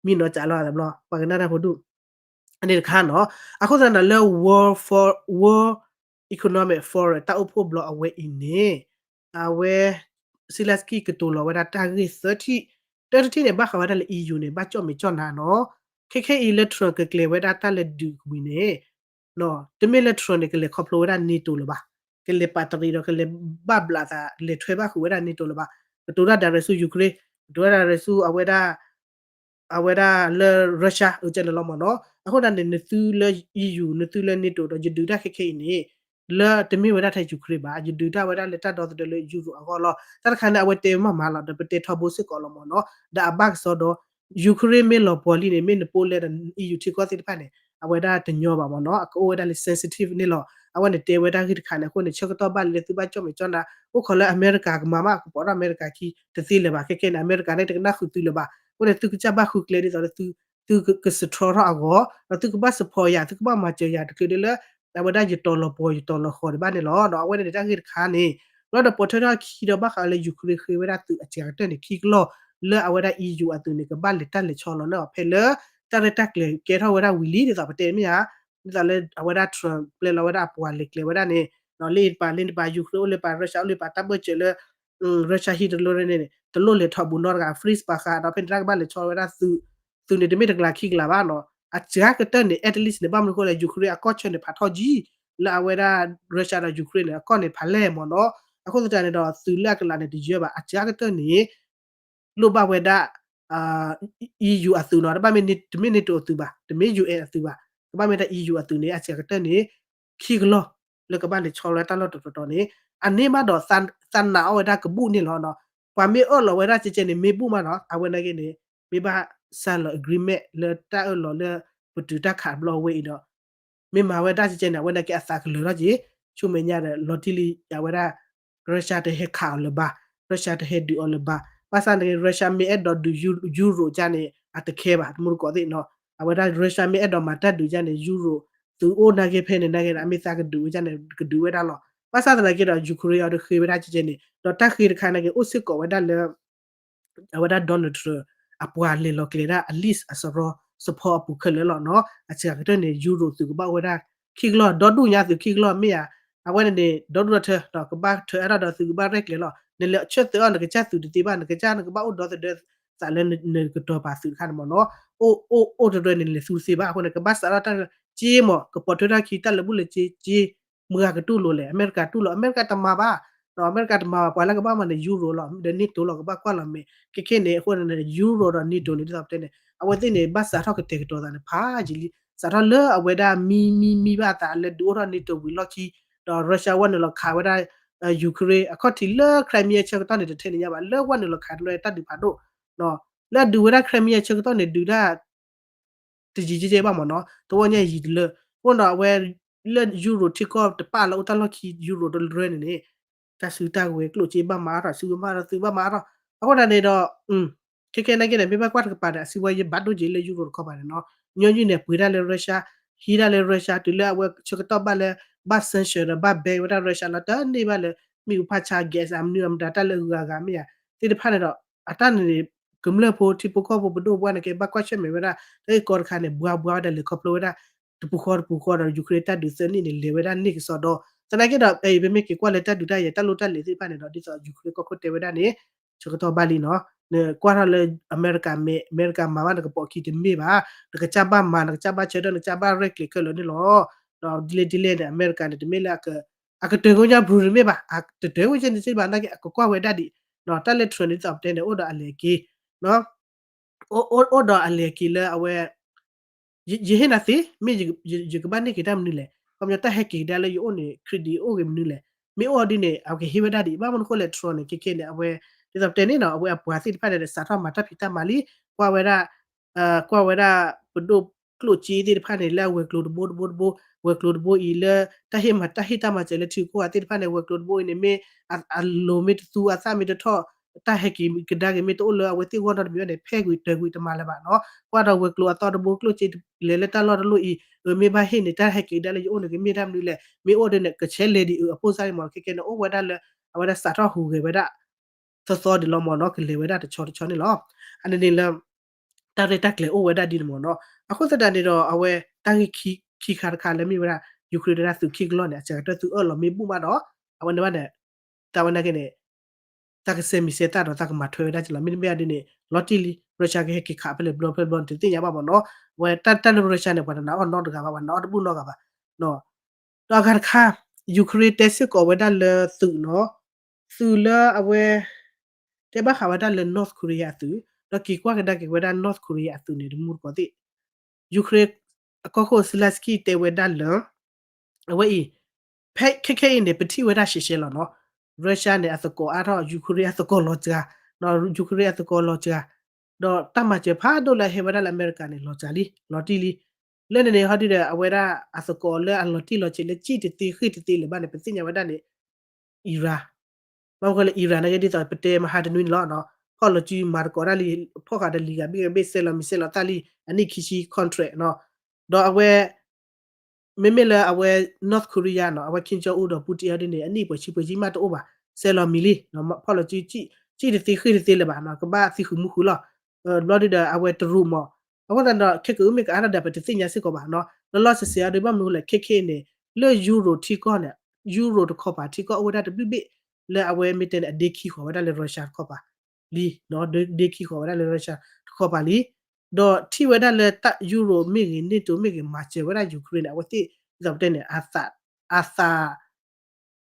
မံနီၤကးလီၤသးဘျီ ပှၤကနၣ်တၢ်ဖိဒူၣ် အန့ၣ်တခါနီၤ. အဃိသတးန့ၣ်လၢ World for World Economic Forum တၢ်အိၣ်ဖှိၣ်ဘျီအဝဲအံၤန့ၣ် အဝဲ Zelensky ကတိၤလီၤဝဲဒၣ်တၢ်ဂ့ၢ်သၢထံၣ်, တၢတထံၣ်န့ၣ် ဘၣ်ဃးဝဲဒၣ်လၢ E U န့ၣ် ဘၣ်ကၠီၣ်မဲာ်ကၠီၣ်နါနီၤ, ခဲခဲအံၤလၢ Trump ကကျဲၤဝဲဒၣ်တၢ်လဲၤဒုးဝံၤန့ၣ် တမ့ၢ်လၢ Trump န့ၣ် ကလဲၤခီဖျိဝဲဒၣ် NATO လၢၤဘၣ်, ကလဲၤပာ်တရံးဒီး ကလဲၤဘၣ်ဘျးသး လဲၤထွဲဘၣ်ဃုာ်ဝဲဒၣ် NATO လၢၤဘၣ်, ကတိၤတၢ် direct ဆူ Ukraine, ကတိၤတၢ် direct ဆူ အဝဲဒၣ် အဝဲဒၣ်လၢ Russia အကဲန့ၣ်လီၤမ့ၢ်နီၤ. အဃိသတးန့ၣ် နသုလၢ E U နသုလၢ NATO ဒီး ယဒုးတၢ်ခဲခဲအံၤန့ၣ် လၢတမ့ၢ်ဝဲဒၣ်ထဲ Ukraine ဘၣ်, ယဒုးတၢ်ဝဲဒၣ်လၢတၢ်ဒီသဒၢလၢ Europe အဂီၢ်လီၤ. တၢ်တခါန့ၣ် အဝဲတဲမးမးလီၤ ဒီးပတဲထီဘိစ့ၢ်ကီးလီၤမ့ၢ်နီၤ. ဒီးအဘၣ်ကစီဒီ Ukraine မ့ၢ်လီၤပှီၤလံန့ၣ် မ့ၢ်နပိာ်လဲဒီး E U ထံကီၢ်သ့ၣ်တဖၣ်န့ၣ် အဝဲဒၣ်တညီဘၣ်မ့ၢ်နီၤ, အကအိၣ်ဝဲဒၣ်လၢ sensitive န့ၣ်လီၤ. အဝဲန့ၣ်တဲဝဲဒၣ်ဂ့ၢ်တခါန့ၣ် အဃိန့ၣ် ဆၢကတီၢ်ဘၣ်လံလၢသုဘၣ်ကၠီၣ်မဲာ်ကၠီၣ်နါ, အိၣ်ခိးလၢအမဲရကၤကမၤမး ကပိာ်ထီၣ်အမဲရကၤခံတသ့လၢၤဘၣ်, ခဲခဲန့ၣ် အမဲရကၤန့ၣ် တကနၣ်ဃုာ်သုလၢၤဘၣ်. အဃိန့ၣ် သုကစၢ်ဘၣ်ဃုကျဲဒ်သိးလၢ သုက ကစထြီထီၣ်အဂီၢ် ဒီးသုကဘၣ် support ယၤ, သုကဘၣ်မၤစၢၤယၤ တချုးဒ်လၢ အဝဲဒၣ်ယတီၤလီၤပှီၤ ယတီၤလီၤဃီၤဒံးဘၣ်န့ၣ်လီၤ. ဒီးအဝဲန့ၣ်န့ၣ် တၢ်ဂ့ၢ်တခါန့ၣ် ဘျီဒီးပိာ်ထွဲထီၣ်ခံဒီး ဘၣ်ဃးလၢ Ukraine ဃ့ဝဲဒၣ်သုးအစှၤကတၢၢ်န့ၣ် ခံကလီၢ် လၢအဝဲဒၣ် E U အသုးန့ၣ် ကဘၣ်လဲၤတၢ်လဲၤဆီလီၤန့ၣ် ဖဲလၢ တၢ်ရဲၣ်တၢ်ကျဲၤကဲထီၣ်ဝဲဒၣ်ဝံၤလံ ဒ်သိးပတဲမ့ၢ်ဧါ, ဒ်သိးလၢအဝဲဒၣ် Trump ပျဲလီၤဝဲဒၣ်အပှၤလဲၤကျဲၤဝဲဒၣ်န့ၣ် လၢအံၤတပၤ လၢတပၤ Ukraine အိၣ်လၢပၤ Russia အိၣ်လၢပၤ တၢ်ဘၢၣ်စၢၤလၢ Russia ဟံးတလိၣ်န့ၣ် တလိၣ်လဲၤထီၣ်ဘူးနီတဂၤ freeze ပာ်ဃာ်ဒီး ဖဲန့ၣ်တၢ်ကဘၣ်လဲၤဆီဝဲဒၣ်သုး, သုးန့ၣ် တမ့ၢ်တကလးခံကလးဘၣ်နီၤ, အစှၤကတၢၢ်န့ၣ် at least န့ၣ် ဘၣ်မနုၤအဃိလဲၣ် Ukraine အကီၢ်ဆၢန့ၣ် ဖးထီၣ်ကံ လၢအဝဲဒၣ် Russia ဒီး Ukraine န့ၣ် အကီၢ်န့ၣ်ဖးလဲၢ်မ့ၢ်နီၤ, အဃိသတးန့ၣ်ဒီး သုးလၢအကလးန့ၣ် တယၢဘၣ် အစှၤကတၢၢ်န့ၣ် လိၣ်ဘၣ်ဝဲဒၣ် EU အသုးနီၤ, တဘၣ်မ့ၢ် တမ့ၢ် NATO အသုးဘၣ်, တမ့ၢ် UN အသုးဘၣ်, ကဘၣ်မ့ၢ်ဒၣ် EU အသုးန့ၣ် အစှၤကတၢၢ်န့ၣ် ခံကလီၢ် လၢကဘၣ်လဲၤဆီလီၤတၢ်လီၢ်တတီၤတီၤန့ၣ် အန့ၢ်ဘၣ်ဒီး သးနာ်အီၣ်ဝဲဒၣ်ကဘူၣ်န့ၣ်လီၤ. ပှၤမ့ၢ်အၢၣ်လီၤဝဲဒၣ်ကဲကဲန့ၣ် မ့ၢ်ဘူၣ်မးနီၤ, အဝဲနာ်က့န့ၣ် မ့ၢ်ဘၣ်စၢလီၤ agreement လၢတၢ်အၢၣ်လီၤလၢ ပတုာ်တၢ်ခးတဘျီဝဲအံၤဒီး မ့ၢ်မၤဝဲဒၣ်ကဲကဲန့ၣ် အဝဲနာ်က့အသးကလၢာ်ထီၣ်က့ၤ, ဆိမဲာ်ညါဒီး လီၤတံၢ်လံအဝဲဒၣ် Russia တဟဲခးအီၤလၢၤဘၣ်, Russia တဟဲဒုးအီၤလၢၤဘၣ်, ဘၣ်ဆၣ်နာ်က့ Russia မ့ၢ်အဲၣ်ဒိးဒုး Euro ကဲန့ၣ် အတခဲဘၣ် တမူတကိးသ့ၣ်နီၤ, အဝဲဒၣ် Russia မ့ၢ်အဲၣ်ဒိးမၤတၢ်ဒုးကဲန့ၣ် Euro သုးအိၣ်နာ်က့ဖဲန့ၣ် နာ်က့ဒီး အမ့ၢ်သးကဒုးဝဲကဲန့ၣ် ကဒုးဝဲဒၣ်လီၤ. ဘၣ်ဆၣ်သနာ်က့ဒီး Ukraine အီၤတဃ့ဝဲဒၣ်ကဲကဲန့ၣ် ဒီးတၢ်ဃ့တခါနာ်က့အိၣ်စ့ၢ်ကီးဝဲဒၣ်လၢ အဝဲဒၣ် Donald Trump အပှၤလဲၤလီၤကျဲၤဒၣ် အ list အစရီ support အပူၤခဲလၢာ်လီၤနီၤ, အစှၤကတၢၢ်န့ၣ် Euro သုးကဘၣ်အိၣ်ဝဲဒၣ်ခံကလီၢ် ဒီဒူၣ်ညါသုးခံကလီၢ်မ့ၢ်ဧါ, အဝဲန့ၣ်န့ၣ် ဒီဒူၣ်ဒီထၢ ကဘၣ်ထၢအါထီၣ်ဒီးသုးကဘၣ်ရဲၣ်ကျဲၤလီၤ, နလဲၤဆၢသၢအီၤ နကစၢ်သုးတသ့ဘၣ် နကစၢ်နကဘၣ်အိၣ်ဒီသဒၢသးလၢနကတီၤပာ်သုးတခါန့ၣ်မ့ၢ်နီၤ, အိၣ်အိၣ်အိၣ်တရၢန့ၣ် နလဲၤသူတသ့ဘၣ်အဃိန့ၣ် ကဘၣ်စးထီၣ်တၢ်က့မ့ၢ် ကပိာ်ထွဲထီၣ်ခံတၢ်လၢဘူၣ်လၢက့က့ မုၢ်ဂၤကတူၢ်လိာ်လဲၣ်, အမဲရကၤတူၢ်လိာ်, အမဲရကၤတမၤဘၣ်, ဒီးအမဲရကၤတမၤဘၣ် ပှၤလၢကဘၣ်မၤန့ၣ် Euro လီၤ ဒီး NATO လီၤ ကဘၣ်ကွၢ်လီၤမဲာ် ခဲခဲန့ၣ် အဃိန့ၣ် Euro ဒီး NATO န့ၣ် ဒ်သိးပတဲန့ၣ် အဝဲသ့ၣ်န့ၣ် ဘၣ်စးထီၣ်ကတဲာ်ကတီၤသးန့ၣ် ဖးယံာ်လံ, စးထီၣ်လၢအဝဲဒၣ်မံမံမံဘၣ်အသးလၢဒုးအိၣ်ထီၣ် NATO ဝံၤလီၢ်ခံ, ဒီး Russia ဝဲနုာ်လီၤခးဝဲဒၣ် Ukraine အခီၣ်ထံးလၢ Crimea ဆၢကတီၢ်န့ၣ် တထဲန့ၣ်ညါဘၣ် လၢဝဲနုာ်လီၤခးတဘျီတၢ်ဒုးဖးဒိၣ်, လၢအဒုးဝဲဒၣ် Crimea ဆၢကတီၢ်န့ၣ် ဒုးဒၣ် တယံာ်ကဲကဲဘၣ်မ့ၢ်နီၤ, တဝီညါယံာ်တလၢ, အဃိဒီးအဝဲ လၢ Euro ထံကီၢ်တပာ်လၢအိၣ်တၢ်လီၢ်ခံ Euro တရၢန့ၣ်န့ၣ် တၢ်စုတၢ်ကဝဲၤကျိၣ်စ့ဘၣ်မၤအါထီၣ် စုဘၣ်မၤအါထီၣ် သုးဘၣ်မၤအါထီၣ်, အဃိသတးန့ၣ်ဒီး ခဲခဲနာ်က့န့ၣ် မ့ၢ်ဘၣ်ကွၢ်တကပၤန့ၣ် အစုဝဲယဘၣ်ဒိၣ်က့ၤလၢ Euro တခီပၤန့ၣ်နီၤ, ညီနုၢ်န့ၣ် ပှ့ၤဒၣ်လၢ Russia, ဟံးဒၣ်လၢ Russia တုၤလၢအဝဲဆၢကတီၢ်ဘၣ်လၢ ဘၣ် sanction ဒီးဘၣ် ban ဝဲဒၣ် Russia လီၤ တန့ၢ်ဘၣ်လၢ မ့ၣ်အူဖးဆါ gas အမနုၤအမတၤ တၢ်လၢအဂၤဂၤမ့ၢ်ဧါ, သ့ၣ်တဖၣ်န့ၣ်ဒီး အတၢ်န့ၣ်န့ၣ် ကမျၢၢ်ဖိထံဖိကီၢ်ဖိပဒိၣ်ပှၢ်န့ၣ် ကဘၣ်ကွၢ်ဆၢၣ်မဲာ်ဝဲဒၣ် တၢ်ဂ့ၢ်ကီတခါန့ၣ် ဘှါဘှါဝဲဒၣ်လဲၤခီဖျိဝဲဒၣ် တပူၤဃီတပူၤဃီဒီး Ukraine တၢ်ဒုးသၢနံၣ်န့ၣ် လဲၤဝဲဒၣ်န့ၢ်ကစီဒီ, သနာ်က့ဒီး ပမ့ၢ်က့ၤကွၢ်လၢတၢ်ဒုးတၢ်ယၤ တၢ်လိၣ်တၢ်လဲၤသ့ၣ်တဖၣ်န့ၣ်ဒီး ဒ်သိး Ukraine ကီၢ်ခိၣ်တဲဝဲဒၣ်န့ၣ် ဆၢကတီၢ်ဘၣ်လံနီၤ, နကွၢ်ထီၣ်လၢအမဲရကၤမ့ၢ် အမဲရကၤမၤဘၣ်နကပိာ်ခံတမ့ၢ်ဘၣ်, နကစၢ်ဘၣ်မၤ နကစၢ်ဘၣ်ဆၢထၢၣ် နကစၢ်ဘၣ်ရဲၣ်ကျဲၤခဲလၢာ်န့ၣ်လီၤ. ဒီးဒ်လဲၣ်ဒ်လဲၣ်န့ၣ် အမဲရကၤန့ၣ် တမ့ၢ်လၢ အကတၢၢ်ကိညါ Bruce တမ့ၢ်ဘၣ်, အတတၢၢ်ဝဲကဲန့ၣ်စ့ၢ်ဘၣ် နာ်က့အကကွၢ်ဝဲဒၣ်ဒံး, တၢ်လၢ Trump န့ၣ် ဒ်သိးပတဲန့ၣ် အိၣ်ဒီးအလဲၤက့ၤ အိၣ်ဒီးအလဲၤက့ၤလၢအဝဲ ယဟ့ၣ်နၤသ့ မ့ၢ်ယကဘၣ်န့ၢ်က့ၤတၢ်မနုၤလဲၣ်, ခီပညီတၢ်ဟဲက့ၤကဒါလၢယအိၣ်န့ၣ် credit အိၣ်ဂ့ၤမနုၤလဲၣ်, မ့ၢ်အိၣ်ဒ်န့ၣ် အကဟ့ၣ်ဝဲဒၣ်ဒံး, ဘၣ်မနုၤဃိလဲၣ် Trump န့ၣ် ခဲခဲန့ၣ် အဝဲ ဒ်သိးပတဲန့ၣ်နီၤ အဝဲအပှၤသ့ၣ်တဖၣ်န့ၣ် စးထီၣ်မၤတၢ်ဖံးတၢ်မၤလံ, ကွၢ်ဝဲဒၣ် ကွၢ်ဝဲဒၣ် ပဒိၣ်ကျိၣ်စ့သ့ၣ်တဖၣ်န့ၣ် လၢအဝဲၤကျိၤတဘိတဘိတဘိ, ဝဲၤကျိၤတဘိအံၤလၢ တၢ်ဟ့ၣ်မၤတၢ်ဟ့ၣ်တၢ်မၤစၢၤလၢထံဂုၤကီၢ်ဂၤသ့ၣ်တဖၣ်န့ၣ် ဝဲၤကျိၤတဘိအံၤန့ၣ် မ့ၢ်အလိၤမ့ၢ်တသူ အသၣ်မ့ၢ်တထီၣ် တၢ်ဟဲက့ၤကဒါက့ၤမ့ၢ်တအိၣ်လၢအဝဲသ့ၣ်ဂီၢ်နီတမံၤဘၣ်န့ၣ် ဖဲကွံာ်တၢၤကွံာ်တမၤလၢၤဘၣ်နီၤ, ကွၢ်ဒီးဝဲၤကျိၤအသီတဘိကျိၣ်စ့လဲၤလၢတၢ်လီၢ်တလီၢ်အံၤ အမ့ၢ်ဘၣ်ဟ့ၣ်န့ၣ် တၢ်ဟဲက့ၤကဒါလၢယအိၣ်န့ၣ် ကမ့ၢ်တၢ်မနုၤလဲၣ်, မ့ၢ်အိၣ်ဒ်န့ၣ် ကဆဲးလဲၤဒံးအဖိစၢ်အံၤမ့ၢ် ခဲခဲန့ၣ် အိၣ်ဝဲဒၣ်လၢ အဝဲဒၣ်စးထီၣ်ဟူးဂဲၤဝဲဒၣ် သီသီဒံးလီၤမ့ၢ်နီၤ, ကလဲၤဝဲဒၣ်တဆီတဆီန့ၣ်လီၤ. အန့ၣ်န့ၣ်လၢ တၢ်ရဲၣ်တၢ်ကျဲၤအိၣ်ဝဲဒၣ်ဒ်န့ၣ်မ့ၢ်နီၤ, အဃိသတးန့ၣ်ဒီး အဝဲတၢ်ဂ့ၢ်ခံခါတခါလၢမ့ၢ်ဝဲဒၣ် Ukraine ဒၣ်သုးခံကလီၢ်န့ၣ် အစှၤကတၢၢ်သုအၢၣ်လီၤမ့ၢ်ဘူၣ်မးဒီး အဝဲန့ၣ်ဘၣ်ဒီး တၢ်ဝဲနာ်က့န့ၣ် တၢ်ကစဲးမံၤစဲးတၢ်ဒီးတၢ်ကမၤထွဲဝဲဒၣ်က့လီၤ. မ့တမ့ၢ်အဒ်န့ၣ် လီၤတံၢ်လံ Russia ကဟဲက့ၤခးဖဲလဲၣ်ဘျီဖဲလဲၣ်ဘျီန့ၣ် တသ့ၣ်ညါဘၣ်မ့ၢ်နီၤ. အဝဲတၢ်တၢ်လၢ Russia န့ၣ် ပှၤတနာ်အီၤနီတဂၤဘၣ် ပှၤနာ်အီၤတဘူၣ်နီတဂၤဘၣ် ဒီးအဂၤတခါ Ukraine တဲစ့ၢ်ကီးဝဲဒၣ်လၢသုးနီၤ, သုးလၢအဝဲ တဲဘၣ်ဃးဝဲဒၣ်လၢ North Korea အသုး, ဒီးက့ၤကွၢ်ကဒါက့ၤဝဲဒၣ် North Korea အသုးန့ၣ် တမူတကိးသ့ၣ် Ukraine အကီၢ်ခိၣ် Zelensky တဲဝဲဒၣ်လၢ အဝဲအံၤ ဖဲခဲခဲအံၤန့ၣ် ပထံၣ်ဝဲဒၣ်ရှဲရှဲလီၤနီၤ, Russia န့ၣ် အသကိးအါထီၣ် Ukraine အသကိးလီၤစှၤ, Ukraine အသကိးလီၤစှၤ, ဒီးတၢ်မၤစၢၤဖးဒိၣ်လၢအဟဲဝဲဒၣ်လၢအမဲရကၤန့ၣ် လီၤစှၤလံ လီၤတံၢ်လံ. လၢန့ၣ်န့ၣ် ဟီဒုဒီး အဝဲဒၣ်အသကိးလၢအလီၤတံၢ်လီၤဆဲးလၢ ကံၣ်တသ့ဃ့ၢ်တသ့လၢၤဘၣ်န့ၣ် ပသ့ၣ်ညါဝဲဒၣ်န့ၣ် Iran ဘၣ်မနုၤဃိလၢ Iran နာ်က့ဒ်သိးပတဲမဟါတနွံန့ၣ်လီၤ, ဖီၣ်လီၤစုမၤသကိးတၢ်လံ, ဖီၣ်ဃာ်ဒီးလံာ်ဂၤဘ့ၣ်ဂၤဘ့ၣ် စဲးလီၤမံၤစဲးလီၤသၣ်လံ အနံၣ်ခံဆံ contract နီၤ, ဒီးအဝဲ မ့မ့ၢ်လၢအဝဲ North Korea နီၤ, အဝဲ Kim Jong Un ဒီး Puttin အီၤဒ်န့ၣ် အနံၣ်ပှဲၤဆံပှဲၤဆံမးတအိၣ်ဘၣ်, စဲးလီၤမံၤလံ, ဖီၣ်လီၤစု ကံၣ်တသ့ဃ့ၢ်တသ့လၢၤဘၣ်, ကဘၣ်သံဃုာ်မူဃုာ်လီၤ. ဘျီဒုဒီးအဝဲတရူးမး, အဃိသတးဒီး ခဲကအုၣ်မ့ၢ်ကအါထီၣ်ဒီး ပတသ့ၣ်ညါစ့ၢ်ကီးဘၣ်နီၤ, လီၤလီၤဆဲးဆဲးအီၤဒု ဘၣ်မနုၤဃိလဲၣ် ခဲခဲအံၤန့ၣ် လၢ Euro ထံကီၢ်န့ၣ် Euro တခီပၤထံကီၢ်အိၣ်ဝဲဒၣ်တဘ့ၣ်ဘ့ၣ် လၢအဝဲမ့ၢ်တဲန့ၣ် အဒ့ခံဃီၤဝဲဒၣ်လၢ Russia တခီပၤလံ, ဒ့ခံဃီၤဝဲဒၣ်လၢ Russia တခီပၤလံ, ဒီးထံၣ်ဝဲဒၣ်လၢတၢ် Euro မ့ၢ်ဂ့ၤ NATO မ့ၢ်ဂ့ၤ မၤစၢၤဝဲဒၣ် Ukraine န့ၣ် အဝဲသ့ၣ် ဒ်သိးပတဲန့ၣ် အသး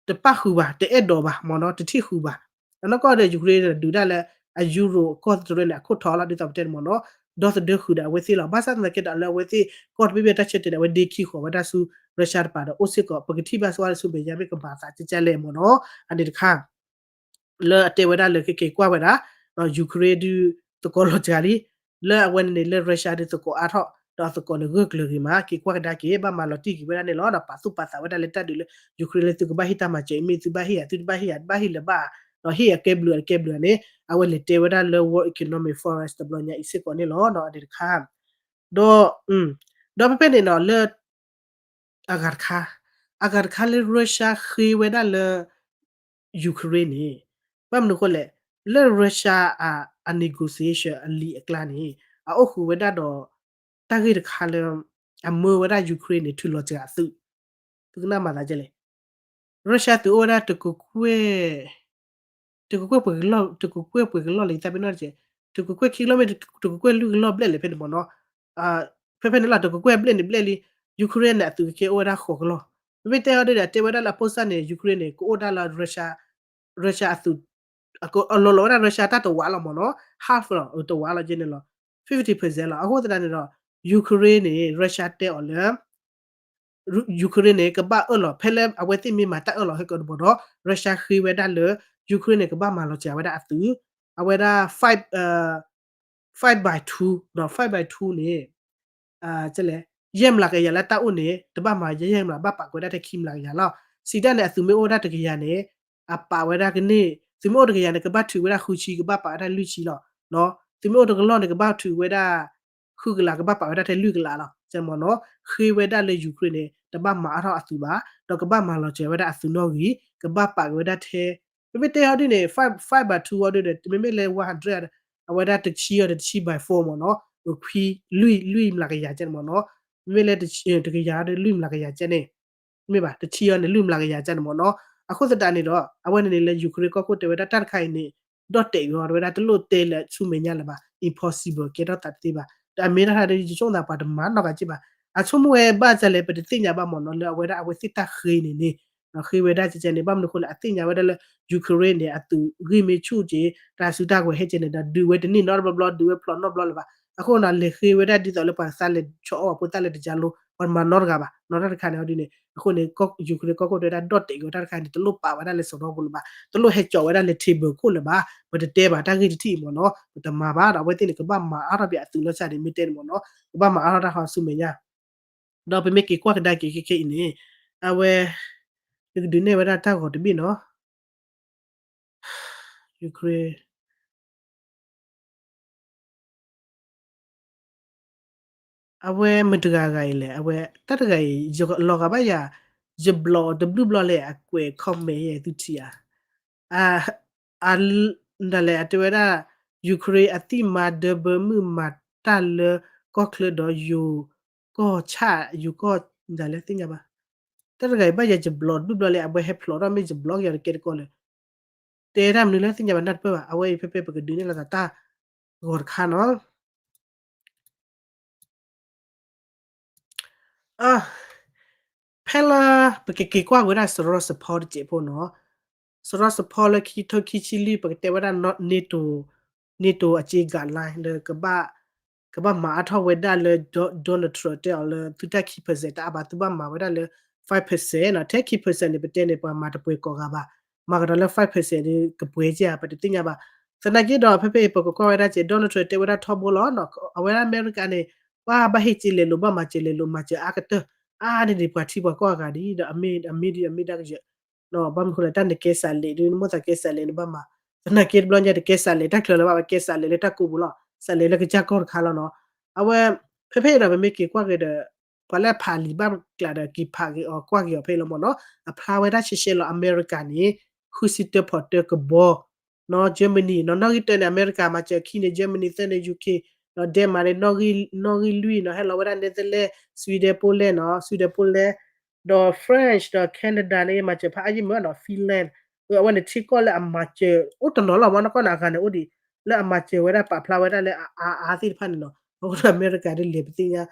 တပၣ်ဃုာ်ဘၣ်, တအဲၣ်ဒိးဘၣ်မ့ၢ်နီၤ, တထံၣ်ဃုာ်ဘၣ်. အနီၢ်ကီၢ်ဒီး Ukraine န့ၣ် ဒုးဒၣ်လၢအ Euro ကီၢ်တရၢန့ၣ် အခိၣ်ထီလီၤ ဒ်သိးပတဲန့ၣ်မ့ၢ်နီၤ, ဒီသဒၢဃုာ်ဒီးအဝဲသ့ၣ်လီၤ. ဘၣ်ဆၣ်သနာ်က့ဒီး လၢအဝဲသ့ၣ်ကီၢ်တဘ့ၣ်ဘ့ၣ်တၢ်ဆၢတဲာ်န့ၣ် အဝဲဒ့ခံဃီၤဝဲဒၣ်ဆူ Russia တပၤဒီး အိၣ်စ့ၢ်ကီး ပကထံၣ်ဘၣ်စ့ၢ်ကီးလၢဆူမဲာ်ညါမ့ၢ်ကမၤသးကဲကဲလဲၣ်မ့ၢ်နီၤ, အန့ၣ်တခါ လၢအတဲဝဲဒၣ်လၢကက့ၤကွၢ်ဝဲဒၣ် Ukraine ဒုးသကိးလီၤစှၤလံ, လၢအဝဲန့ၣ်န့ၣ် လၢ Russia ဒုးသကိးအါထီၣ် ဒီးအသကိးန့ၣ်ဂၢၢ်ကျၢၤဂ့ၤမး က့ၤကွၢ်ကဒါက့ၤ ဘၣ်မၤလီၤတံၢ်က့ၤဝဲဒၣ်န့ၣ်လီၤ. ဒီးပာ်သူၣ်ပာ်သးဝဲဒၣ်လၢတၢ်ဒုးလၢ Ukraine လၢသုကဘၣ်ဟ့ၣ်တၢ်မၤစၢၤအံၤမ့ၢ် သုဘၣ်ဟ့ၣ်ယၤ သုတဘၣ်ဟ့ၣ်ယၤ တဘၣ်ဟ့ၣ်လၢၤဘၣ်, ဒီးဟ့ၣ်ယၤကဲဘျုးအကဲဘျုးန့ၣ် အဝဲလဲၤတဲဝဲဒၣ်လၢ World Economic Forum တဘျီညါအံၤစ့ၢ်ကီးန့ၣ်လီၤ. အန့ၣ်တခါ ဒီး ဒီးဖဲဖဲန့ၣ်နီၤ လၢ အဂၤတခါ, အဂၤတခါလၢ Russia ဃ့ဝဲဒၣ်လၢ Ukraine န့ၣ် ဘၣ်မနုၤအဃိလဲၣ်, လၢ Russia အ အ negotiation အလံာ်အကျါန့ၣ် အအိၣ်ဃုာ်ဝဲဒၣ်ဒီး တၢ်ဂ့ၢ်တခါလၢ အမၢဝဲဒၣ် Ukraine န့ၣ် ထုးလီၤစှၤအသုး, သုကနၣ်မၤသးဒ်လဲၣ်. Russia သုးအိၣ်ဝဲဒၣ်တကကွဲၢ် တကကွဲၢ်ပှဲၤကလီၢ် တကကွဲၢ်ပှဲၤကလီၢ်လၢယသးပ့ၤနီၣ်တကဲ, တကကွဲၢ်ခံကလီၢ်မ့ၢ် တကကွဲၢ်လွံၢ်ကလီၢ်ဘျဲၣ်လဲၣ်ဖဲန့ၣ်မ့ၢ်နီၤ, ဖဲဖဲန့ၣ်လီၤ တကကွဲၢ်ဘျဲၣ်န့ၣ်ဘျဲၣ်လံ, Ukraine န့ၣ် အသုးကကဲအိၣ်ဝဲဒၣ်ဃိးကလီၢ်, မ့မ့ၢ်တဲအီၤဒ်ဒီး တဲဝဲဒၣ်လၢအဖိစၢ်န့ၣ် Ukraine န့ၣ် ကအိၣ်ဒၣ်လၢ Russia, Russia အသုး အလီၤလီၤဝဲဒၣ် Russia တၢ်တဝးလီၤမ့ၢ်နီၤ, half လီၤ တဝးလီၤကဲန့ၣ်လီၤ, fifty percent လီၤ. အဃိသတးန့ၣ်ဒီး Ukraine န့ၣ် Russia တဲအီၤလၢ Ukraine န့ၣ် ကဘၣ်အၢၣ်လီၤ ဖဲလၢအဝဲသ့ၣ်မ့ၢ်မၤတၢ်အၢၣ်လီၤဟဲကီးတဘျီဒီး Russia ဃ့ဝဲဒၣ်လၢ Ukraine န့ၣ် ကဘၣ်မၤလီၤစှၤဝဲဒၣ်အသုး, အဝဲဒၣ် five, five by two နီၤ, five by two န့ၣ် လဲၣ်, ယဲၢ်မျးကယၤလၢတၢ်အိၣ်န့ၣ် တဘၣ်မၤယဲၢ်မျး ဘၣ်ပာ်ကွဲးဒၣ်ထဲခံမျးကယၤလီၤ. စံးတၢ်န့ၣ် အသုးမ့ၢ်အိၣ်ဝဲဒၣ်တကယၤန့ၣ် အပာ်ဝဲဒၣ်ကန့ၢ်, သုးမ့ၢ်အိၣ်တကယၤန့ၣ် ကဘၣ်ထုးဝဲဒၣ်ဃုဆံ ကဘၣ်ပာ်ဝဲဒၣ်လွံၢ်ဆံလီၤ. သုးမ့ၢ်အိၣ်တကလီၢ်န့ၣ် ကဘၣ်ထုးဝဲဒၣ် ဃုကလး ကဘၣ်ပာ်ဝဲဒၣ်ထဲလွံၢ်ကလးလီၤ ကဲမ့ၢ်နီၤ. ဃ့ဝဲဒၣ်လၢ Ukraine န့ၣ် တဘၣ်မၤအါထီၣ်အသုးဘၣ်, ဒီးကဘၣ်မၤလီၤစှၤဝဲဒၣ်အသုးနီၣ်ဂံၢ်, ကဘၣ်ပာ်က့ၤဝဲဒၣ်ထဲ, မ့မ့ၢ်တဲအီၤဒ်န့ၣ် five, five by two အီၤဒ်န့ၣ် မ့မ့ၢ်လၢ one hundred အဝဲဒၣ်တဆံအီၤဒီးတဆံ by four မ့ၢ်နီၤ, ခွံ, လွံၢ်, လွံၢ်မျးကယၤကဲန့ၣ်မ့ၢ်နီၤ, မ့မ့ၢ်လၢတကယၤဒီးလွံၢ်မျးကယၤကဲန့ၣ်, မ့ၢ်ဘၣ် တဆံအီၤန့ၣ် လွံၢ်မျးကယၤကဲန့ၣ်မ့ၢ်နီၤ. အဃိသတးန့ၣ်ဒီး အဝဲန့ၣ်န့ၣ်လၢ Ukraine ကီၢ်ခိၣ်တဲဝဲဒၣ်တၢ်တခါအံၤန့ၣ် ဒီၣ်တဲာ်က့ၤအီၤဝဲဒၣ် တလိၣ်တဲလၢဆူမဲာ်ညါလၢၤဘၣ် impossible ကဲထီၣ်သးတသ့ဘၣ်. ဒီးအမ့ၢ်တၢ်တခါဒီး ယဆိကမိၣ်သးပှၤတမၤနီတဂၤက့ဘၣ်. အဆိကမိၣ်ဝဲဘၣ်ဆၣ်လဲၣ် ပတသ့ၣ်ညါဘၣ်မ့ၢ်နီၤ လၢအဝဲဒၣ်အဝဲသ့ၣ်တၢ်ဃ့န့ၣ်န့ၣ် ဃ့ဝဲဒၣ်ကဲကဲန့ၣ် ဘၣ်မနုၤအဃိလဲၣ် အသ့ၣ်ညါဝဲဒၣ်လၢ Ukraine န့ၣ် အသုးဂံၢ်မ့ၢ်ဆူၣ်က့ၤ တၢ်စုတၢ်ကဝဲၤဟဲကဲန့ၣ်ဒီး ဒုးဝဲတန့ၢ်နီတဘျီဘျီ ဒုးဝဲဖျိးနီတဘျီလၢၤဘၣ်. အဃိန့ၣ် လဲၤဃ့ဝဲဒၣ်ဒ်သိးလၢပှၤကသးလဲၤဆီၣ်အီၣ်ပှၤဖိသၣ်လၢတကၢလိ ပှၤတမၤနီတဂၤဘၣ် နီတၢ်တခါန့ၣ်အီၤဒ်န့ၣ်. အဃိန့ၣ် Ukraine ကီၢ်ခိၣ်တဲဝဲဒၣ်ဒီၣ်တဲာ်က့ၤဝဲတၢ်တခါန့ၣ် တလိၣ်ပာ်ဝဲဒၣ်လၢစီၤရီပူၤလၢၤဘၣ် တလိၣ်ဟဲကၠီဝဲဒၣ်လၢ table ခိၣ်လၢၤဘၣ်. ပတတဲဘၣ်တၢ်ဂ့ၢ်တထံၣ်အံၤမ့ၢ်နီၤ ပတမၤဘၣ်ဒီး အဝဲသ့ၣ်န့ၣ် ကဘၣ်မၤအါထီၣ်ပှၤအသုးလီၤစၢ်န့ၣ် မ့ၢ်တဲန့ၣ်မ့ၢ်နီၤ ကဘၣ်မၤအါထီၣ်တၢ်ဃီဆူမဲာ်ညါ ဒီးပမ့ၢ်က့ၤကွၢ်ကဒါက့ၤခဲခဲအံၤန့ၣ် အဝဲ ယကဒုးနဲၣ်ဝဲဒၣ်တၢ်ဂီၤတဘ့ၣ်နီၤ Ukraine အဝဲမတၤတဂၤဂၤအံၤလဲၣ် အဝဲတၢ်တဂၤအံၤ ယလီၤဂာ်ဘၣ်ယၤ ယဘျီတဘျုးဘျီလဲၣ် အကွဲး comment ယဲသုထံၣ်ဧါ အ ဒ်လဲၣ် အတဲဝဲဒၣ် Ukraine အသံၣ်မါဒၢဘၢမုၣ်မၤတၢ်လၢကီၢ်ချၢဒီးယိၤကီၢ်ဆၣ် ယိၤကီၢ် ဒ်လဲၣ်သ့ၣ်ညါဘၣ် တၢ်တဂၤအံၤဘၣ်ယၤယဘျီတဘျီဘျီလံ အဝဲဟဲဖျိးထီၣ်မ့ၢ်ယဘျီက့ၤအီၤတကဲတကီၢ်လၢ တဲတၢ်မနုၤလၢသ့ၣ်ညါဘၣ်နၢ်တပၢၢ်ဘၣ် အဝဲအံၤဖဲဖဲပကဒုးန့ၢ်လိာ်သးတၢ်ဂီၤတခါနီၤ ဖဲလၢ ပကက့ၤကွၢ်ဝဲဒၣ်စရီစဖီတစဲးဖိနီၤ, စရီစဖီလၢခံထိခံဆံလွံၢ် ပကတဲဝဲဒၣ် NATO, NATO အက့ guideline လၢ ကဘၣ်မၤအါထီၣ်ဝဲဒၣ်လၢ Donald Trump တဲအီၤလၢ သုတၢ်ခံ percent တအါဘၣ် သုဘၣ်မၤဝဲဒၣ်လၢ five percent နီၤ, ထဲခံ percent န့ၣ် ပတဲန့ၣ် ပှၤမၤတပှဲၤကိးဂၤဘၣ်, မၤကဒီးလၢ five percent န့ၣ် ကပှဲၤကဲဧါ ပတသ့ၣ်ညါဘၣ်. သနာ်က့ဒီး ဖဲဖဲအံၤ ပကကွၢ်ဝဲဒၣ်ကဲ Donald Trump တဲဝဲဒၣ်ထီဘိလီၤ, အဝဲဒၣ်အမဲရကၤန့ၣ် ပှၤဘၣ်ဟ့ၣ်က့လဲၤလိာ် ဘၣ်မၤကဲလဲၤလိာ် မၤကဲအါကတၢၢ်, အါန့ၢ်ဒံးပှၤထံပှၤကီၢ်အဂၤဒ်ဒီး အမ့ၢ်ဒ်အမ့ၢ်ဒၣ်ကယဲၢ် ဘၣ်မနုၤဃိလဲၣ် တၢ်နကဲစးလဲၤဒ် နမိၢ်သးကဲစးလဲၤနဘၣ်မၤ, သနာ်က့တဘျီညါတကဲစးလဲၤတၢ်ချၢလၢၤဘၣ် ပကဲစးလဲၤလၢတၢ်ကိးပူၤလီၤ, စးလဲၤလၢကစၢ်ကီၢ်တခါလီၤနီၤ. အဝဲ ဖဲဖဲအံၤဒီး ပမ့ၢ်က့ၤကွၢ်က့ၤဒီး ပှၤလၢအဖးလံာ်ဘၣ်ကျးဒီး က့ၤဖးက့ၤအီၤကွၢ်က့ၤအီၤဖဲအံၤလီၤမ့ၢ်နီၤ, အဖျါဝဲဒၣ်ရှဲရှဲလီၤ အမဲရကၤန့ၣ် ဃုဆံတၢဖီတၢကဘီ နီၤ Germany နီၤ နီၣ်ဂံၢ်တၢန့ၣ် အမဲရကၤမၤစၢၤ ခံန့ၣ် Germany သၢန့ၣ် UK နီၤ Denmark န့ၣ် နီၣ်ဂံၢ်လွံၢ်နီၤ ဟဲလီၤဝဲဒၣ် Netherlands Sweden Poland နီၤ Sweden Poland ဒီး French ဒီး Canada န့ၣ် မၤစၢၤဖးအါယံၢ်မ့ၢ်နီၤ Finland အဝဲန့ၣ်ထံကီၢ်လၢအမၤစၢၤ အိၣ်တနီၤလီၤမ့ၢ်နီၤ ကီၢ်န့ၣ်အဂၤန့ၣ်အိၣ်ဒံး လၢအမၤစၢၤဝဲဒၣ်ပာ်ဖျါဝဲဒၣ်လၢအအါအါသ့ၣ်တဖၣ်န့ၣ်နီၤ အဃိဒီးအမဲရကၤဒ်လဲၤပသ့ၣ်ညါ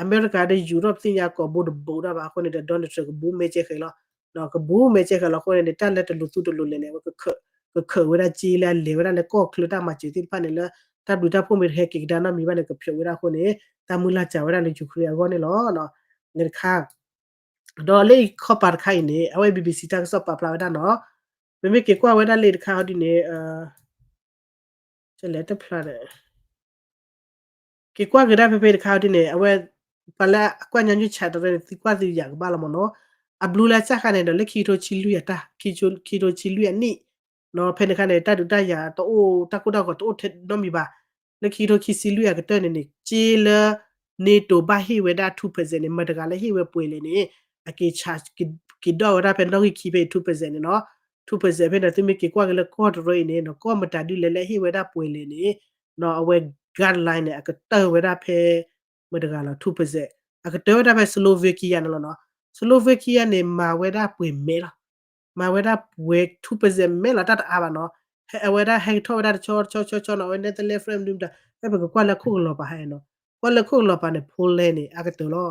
အမဲရကၤဒ်ယူၤထီၣ်ပသ့ၣ်ညါကိးဘိတဘိးတၢ်ဘၣ်အဃိန့ၣ်ဒီး Donald Trump ကဘူးမဲကဲဃဲၤလီၤ ကဘူးမဲကဲဃဲၤလီၤအဃိန့ၣ်န့ၣ် တၢ်လၢတလိၤသူတလိၤလဲၣ်န့ၣ် အဝဲ ကခၢးဝဲဒၣ်က့လၢအလဲၤဝဲဒၣ်လၢကီၢ်ချၢတၢ်မၤစၢၤသ့ၣ်တဖၣ်န့ၣ်လၢ တၢ်ဘျုးတၢ်ဖှိၣ်မ့ၢ်တဟဲက့ၤကဒါနီတမံၤဘၣ်န့ၣ် ကဖျိးဝဲဒၣ်အဃိန့ၣ် တၢ်မုၢ်လၢ်စှၤဝဲဒၣ်လၢ Ukraine အဂီၢ်န့ၣ်လီၤ. န့ၣ်တခါ ဒီးလၢအံၤခီပၤတခါအံၤန့ၣ် အဝဲ BBC တၢ်ကစီၣ်ပာ်ဖျါဝဲဒၣ်နီၤ ပမ့ၢ်က့ၤကွၢ်ဝဲဒၣ်လၢတခါအီၤဒ်န့ၣ် ကလဲၤတဖျါဒီး က့ၤကွၢ်က့ၤဒၣ်ဖဲဖဲတခါအီၤဒ်န့ၣ် အဝဲ ပှၤလၢအကွၢ်ညါညိၣ်ဆးတရၢန့ၣ် သံကွၢ်သုယၤကဘၣ်လီၤမ့ၢ်နီၤ အဘျုးလၢစၢ်ခါန့ၣ်ဒီး လၢခံကထိဆံလွံၢ်အတၢ် ခံကထိဆံလွံၢ်အနံၣ် ဖဲန့ၣ်ခါန့ၣ် တၢ်ဒုးတၢ်ယၤတအိၣ် တၢ်ကိၢ်တၢ်ဂီၤတအိၣ်ထဲနီတမံၤဘၣ် လၢခံကထိခံဆံလွံၢ်အကတၢၢ်န့ၣ်န့ၣ် က့လၢ NATO ဘၣ်ဟ့ၣ်ဝဲဒၣ် two percent န့ၣ် မတၤတဂၤလၢဟ့ၣ်ဝဲပှဲၤလဲၣ်န့ၣ် အက့ၤဆး က့ၤဒိးဝဲဒၣ်ဖဲနီၣ်ဂံၢ်ခံဖဲအံၤ two percent န့ၣ်နီၤ two percent ဖဲန့ၣ် သုမ့ၢ်က့ၤကွၢ်က့ၤလၢကီၢ်တရၢအံၤန့ၣ်နီၤ ကီၢ်မတၤဒ်လဲၣ်လၢဟ့ၣ်ဝဲဒၣ်ပှဲၤလဲၣ်န့ၣ်နီၤ အဝဲ guideline န့ၣ် အကတၢၢ်ဝဲဒၣ်ဖဲ မတၤတဂၤလီၤ two percent အကတၢၢ်ဝဲဒၣ်ဖဲ Slovakia န့ၣ်လီၤနီၤ Slovakia န့ၣ် မၤဝဲဒၣ်ပှဲၤမဲာ်လီၤ မၤဝဲဒၣ်ပှဲၤ two percent မဲာ်လီၤ တၢ်တအါဘၣ်နီၤ အဝဲဒၣ်ဟဲကထီၣ်ဝဲဒၣ်တဆီတဆီတဆီနီၤ အဝဲ Netherlands France ဒုမတၤ ဖဲပကကွၢ်လၢခိၣ်ကလီၤပာ်ဟဲနီၤ ကွၢ်လၢခိၣ်ကလီၤပာ်န့ၣ် Poland န့ၣ် အကတၢၢ်လီၤ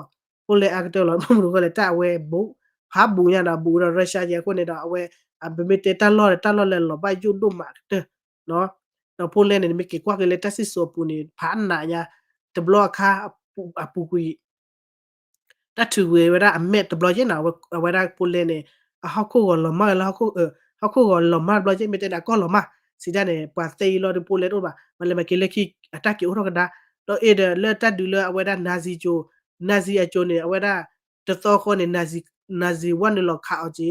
Poland အကတၢၢ်လီၤ ဘၣ်မနုၤဃိလဲၣ် တၢ်အဝဲဘူး ဖးဘူးညါဒီး ဘူးဒီး Russia က့အဃိန့ၣ်ဒီး အဝဲ ပမ့ၢ်တဲတၢ်လီၢ်န့ၣ် တၢ်လီၢ်လၢလီၤဘၣ်ယိၣ်ဒိၣ်မးအကတၢၢ်နီၤ ဒီး Poland န့ၣ် နမ့ၢ်က့ၤကွၢ်က့ၤလၢတၢ်စံၣ်စိၤအပူၤန့ၣ် ဖးနးညါ တဘျီအခါ အပူၤကွံာ် တၢ်ထုးဝဲဒၣ်အမဲာ်တဘျီယဲၢ်နီၤ အဝဲဒၣ် Poland န့ၣ် အဟီၣ်ခိၣ်ဂီၤလီၤမၢ်လၢ ဟီၣ်ခိၣ်ဂီၤလီၤမၢ်တဘျီယဲၢ် မ့ၢ်တဲန့ၣ် အကီၢ်လီၤမၢ် စံးဒၣ်န့ၣ် ပှၤသ့အံၤလီၤဒီး Poland တအိၣ်ဘၣ် မၤလဲၤမၤက့ၤလၢခံ အတၢ်က့ၤအိၣ်ထီၣ်ကဒါ ဒီးအဲၣ်ဒိးလၢတၢ်ဒုးလၢအဝဲဒၣ် Nazi ကၠိ Nazi အကၠိန့ၣ် အဝဲဒၣ် တသီဃီန့ၣ် Nazi Nazi ဝဲနုာ်လီၤခးအီၤက့ၤ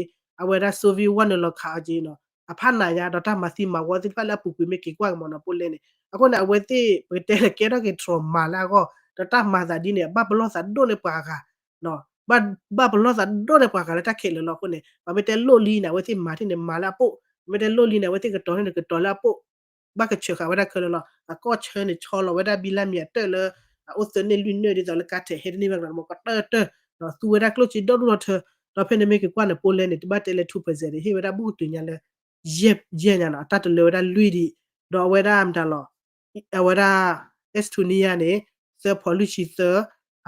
အဝဲဒၣ် Soviet ဝဲနုာ်လီၤခးအီၤက့ၤနီၤ အဖးနးညါဒီး တၢ်မၤသံမၤဝီသ့ၣ်တဖၣ်လၢအပူၤကွံာ်မ့ၢ်က့ၤကွၢ်က့ၤမ့ၢ်နီၤ Poland န့ၣ် အဃိန့ၣ် အဝဲသ့ၣ် ပကတဲလၢကဲထီၣ်က့ၤ trauma လၢအဂီၢ် ဒီးတၢ်မၤသးဒ်န့ၣ် ဘၣ်ပလီၢ်သးဒိၣ်န့ၢ်ပှၤဂၤ ဘၣ်ပလီၢ်သးဒိၣ်န့ၢ်ပှၤဂၤလၢတၢ်ခဲလၢာ်လီၤအဃိန့ၣ် ပမ့ၢ်တဲလိၣ်လံန့ၣ် အဝဲသ့ၣ်မၤထံၣ်န့ၣ် မၤလၢအပိာ် ပမ့ၢ်တဲလိၣ်လံန့ၣ် အဝဲသ့ၣ်ကတီၤထံၣ်န့ၣ် ကတီၤလၢအပိာ် ဘၣ်ကဆှၢဃာ်ဝဲဒၣ်ခဲလၢာ်လီၤ အကီၢ်ဆၢန့ၣ် ဆီလီၤဝဲဒၣ်ဘံလၢမံၤအတၢၢ်လၢ အအိၣ်သၢန့ၢ်လွံၢ်န့ၢ်ဒ်သိးလၢကါထဲးဟဲတန့ၢ်ဘၣ်ကလီၤမ့ၢ်ကတၢၢ်တၢၢ် သူဝဲဒၣ်ကျိၣ်စ့ဒီဒူၣ်ဒီထၢ ဒီးဖဲန့ၣ်မ့ၢ်က့ၤကွၢ်န့ၣ် Poland န့ၣ် တဘၣ်တဲလၢ two percent န့ၣ် ဟ့ၣ်ဝဲဒၣ်ဘူးကတုၤညါလၢ ယဲၢ်ယဲၢ်ညါနီၤ အတၢ်တလၢဝဲဒၣ်လွံၢ်ဒံး ဒီးအဝဲဒၣ်မတၤလီၤ အဝဲဒၣ် Estonia န့ၣ် သၢဖီလွံၢ်ဆံသၢ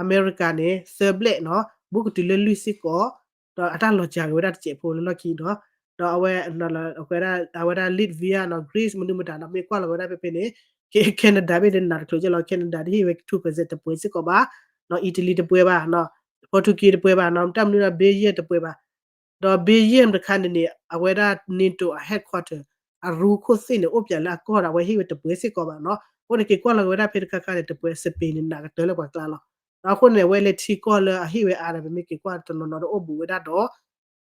အမဲရကၤန့ၣ် သၢဘျဲၣ်နီၤ ဘူးကတုၤလၢလွံၢ်စ့ၢ်ကီး ဒီးအတၢ်လီၤစှၤက့ၤဝဲဒၣ်တစဲးဖိလၢလီၢ်ခံနီၤ ဒီးအဝဲ အဝဲဒၣ် Latvia နီၤ Greece မနုၤမတၤနီၤ မ့ၢ်ကွၢ်လီၤဝဲဒၣ်ဖဲဖဲန့ၣ် Canada မ့ၢ်တနာ်တချုးကဲလီၤ Canada ဒ်ဟ့ၣ်ဝဲ two percent တပှဲၤစ့ၢ်ကီးဘၣ် နီၤ Italy တပှဲၤဘၣ်နီၤ Portugal တပှဲၤဘၣ်နီၤ တၢ်မနုၤဒီး Belgium တပှဲၤဘၣ် ဒီး Belgium တခါန့ၣ်န့ၣ် အဝဲဒၣ် NATO အ headquarter အရူခိၣ်သ့ၣ်န့ၣ် အိၣ်ပၠးလၢအကီၢ်ဒီး အဝဲဟ့ၣ်ဝဲတပှဲၤစ့ၢ်ကီးဘၣ်နီၤ အဃိန့ၣ် က့ၤကွၢ်လီၤက့ၤဝဲဒၣ်ဖဲတခါခါန့ၣ် တပှဲၤ Spain န့ၣ် နးကတၢၢ်လၢပှၤကျါလီၤ ဒီးအဃိန့ၣ် အဝဲလဲၤထံကီၢ်လၢအဟ့ၣ်ဝဲအါဒီး ပမ့ၢ်က့ၤကွၢ်တနီၤနီၤဒီးအိၣ်ဘူးဝဲဒၣ်ဒီး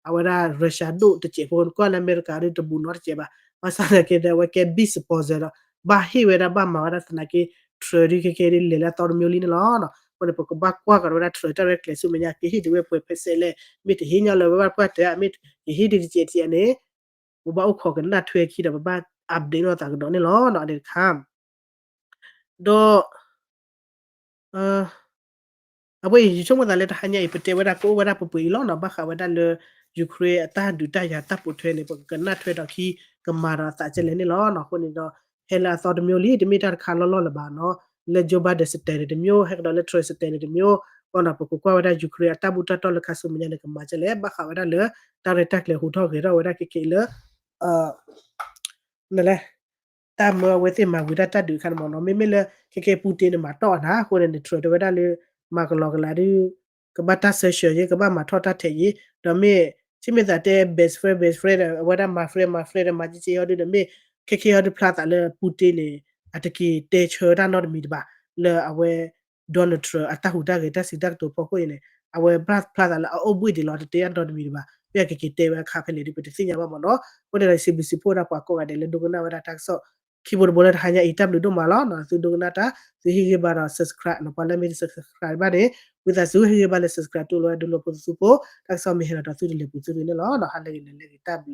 အဝဲဒၣ် Russia ဒိၣ်တစဲးဖိ ကွၢ်လၢအမဲရကၤဒ်တဘူးနီတစဲးဘၣ် ဘၣ်ဆၣ်သနာ်က့ဒီး အဝဲကဲ big sponsor ဒီး ဘၣ်ဟ့ၣ်ဝဲဒၣ်ဘၣ်မၤဝဲဒၣ်သနာ်က့ Trump ဒ်ခဲကဲဒ်လဲၤလၢအသီတမံၤလံလီၤ အဃိန့ၣ် ပကဘၣ်ကွၢ်ကဒီးဝဲဒၣ် Trump တၢ်ရဲၣ်ကျဲၤဆူမဲာ်ညါ ကဟ့ၣ်ဒံးဝဲပှဲၤ percent လဲၣ် မ့ၢ်တဟ့ၣ်ညီလၢၤဝဲဘၣ်ပှၢ်တၢၢ် မ့ၢ်ကဟ့ၣ်ဒံးတစဲးတစဲးန့ၣ် ပဘၣ်အိၣ်ခိးကနၣ်ထွဲခံဒီး ပဘၣ် update လိာ်သးကဒီးန့ၣ်လီၤ အန့ၣ်တခါ ဒီး အဝဲအံၤ ယဆိကမိၣ်သးလၢတဟါညါအံၤ ပတဲဝဲဒၣ်ကအိၣ်ဝဲဒၣ်ပှဲၤပှဲၤအံၤလီၤနီၤ, ဘၣ်ဃးဝဲဒၣ်လၢ Ukraine အတၢ်ဒုးတၢ်ယၤတၢ်ပိာ်ထွဲန့ၣ် ပကကနၣ်ထွဲဒီးခံ ကမၤဒီးအသးကဲလဲၣ်န့ၣ်လီၤနီၤ. အဃိန့ၣ်ဒီး ဟဲလၢအသီတမျိုးလံ, တမ့ၢ်တၢ်တခါလီၢ်လီၢ်လၢၤဘၣ်နီၤ. လၢ Joe Biden စတဲန့ၣ်တမျိုး, ဟဲကဒီးလၢ Trump စတဲန့ၣ်တမျိုး, ဘၣ်နီၤ ပကကွၢ်ဝဲဒၣ် Ukraine အတၢ်ဘူၣ်တၢ်တီၢ်လၢခါဆူမဲာ်ညါန့ၣ် ကမၤကဲလဲၣ်, ဘၣ်ဃးဝဲဒၣ်လၢ တၢ်ရဲၣ်တၢ်ကျဲၤဟူးထီၣ်ဂဲၤထီၣ်ဝဲဒၣ်ခဲကဲလၢ နလဲၣ် တၢ်မၢအဝဲသ့ၣ်မၤဝံၤတၢ်တၢ်ဒုးအခါန့ၣ်မ့ၢ်နီၤ, မ့မ့ၢ်လၢခဲကဲ Putin န့ၣ် မၤတီၢ်အနၤအဃိန့ၣ် Trump တဲဝဲဒၣ်လၢ မၤကလီကလီဒုး ကဘၣ်တၢ်ဆၢဆၢယ့, ကဘၣ်မၤထီၣ်တၢ်ထဲးယ့, ဒီးမ့ၢ် ထံၣ်မ့ၢ်သးတဲ best friend best friend ဒီး အဝဲဒၣ်မၤ friend မၤ friend ဒီး မၤက့က့အီၤဒုးဒီး မ့ၢ်ခဲကဲအီၤဒုးဖျါသးလၢ Putin န့ၣ် အတက့ၤတဲဆၢတၢ်နီတမံၤတဘၣ် လၢအဝဲ Donald Trump အတၢ်ဟူးတၢ်ဂဲၤတၢ်စံးတၢ်ကတိၤဖီခိၣ်အံၤန့ၣ် အဝဲဘၣ်ဖျါသးလၢအအိၣ်ဘှံးဒံးလီၤ, တတဲအနီတမံၤတဘၣ်, မ့ၢ်အကက့ၤတဲဝဲအခါဖဲလဲၣ်ဒုး ပတသ့ၣ်ညါဘၣ်မ့ၢ်နီၤ. အဃိန့ၣ်ဒီး စံးဘျုးစံးဖှိၣ်ဒၣ်ပှၤကိးဂၤဒဲးလၢဒိကနၣ်ဝဲဒၣ်တၢ်ကစီၣ် ခံဘိတဘိလၢတဟါညါအံၤ တၢ်ဘျုးဒိၣ်မးလီၤ. သုဒိကနၣ်တၢ် သုဟ့ၣ်ဂံၢ်ဘါဒီး subscribe နီၤ, ပှၤလၢမ့ၢ်တ subscribe ဘၣ်န့ၣ် ဝံသးစူၤဟ့ၣ်ဂံၢ်ဘါလၢ subscribe တိၢ်လိာ်ဝဲဒၣ်ဒိလိာ်ဖိသသူဖိ, တၢ်ကစီၣ်မ့ၢ်ဟဲလီၤဒီးသုတလဲၤပူၤသုတဂ့ၤန့ၣ်လီၤ. ဟါလၢဂ့ၤ နၤလၢဂ့ၤ တၢ်ဘျုး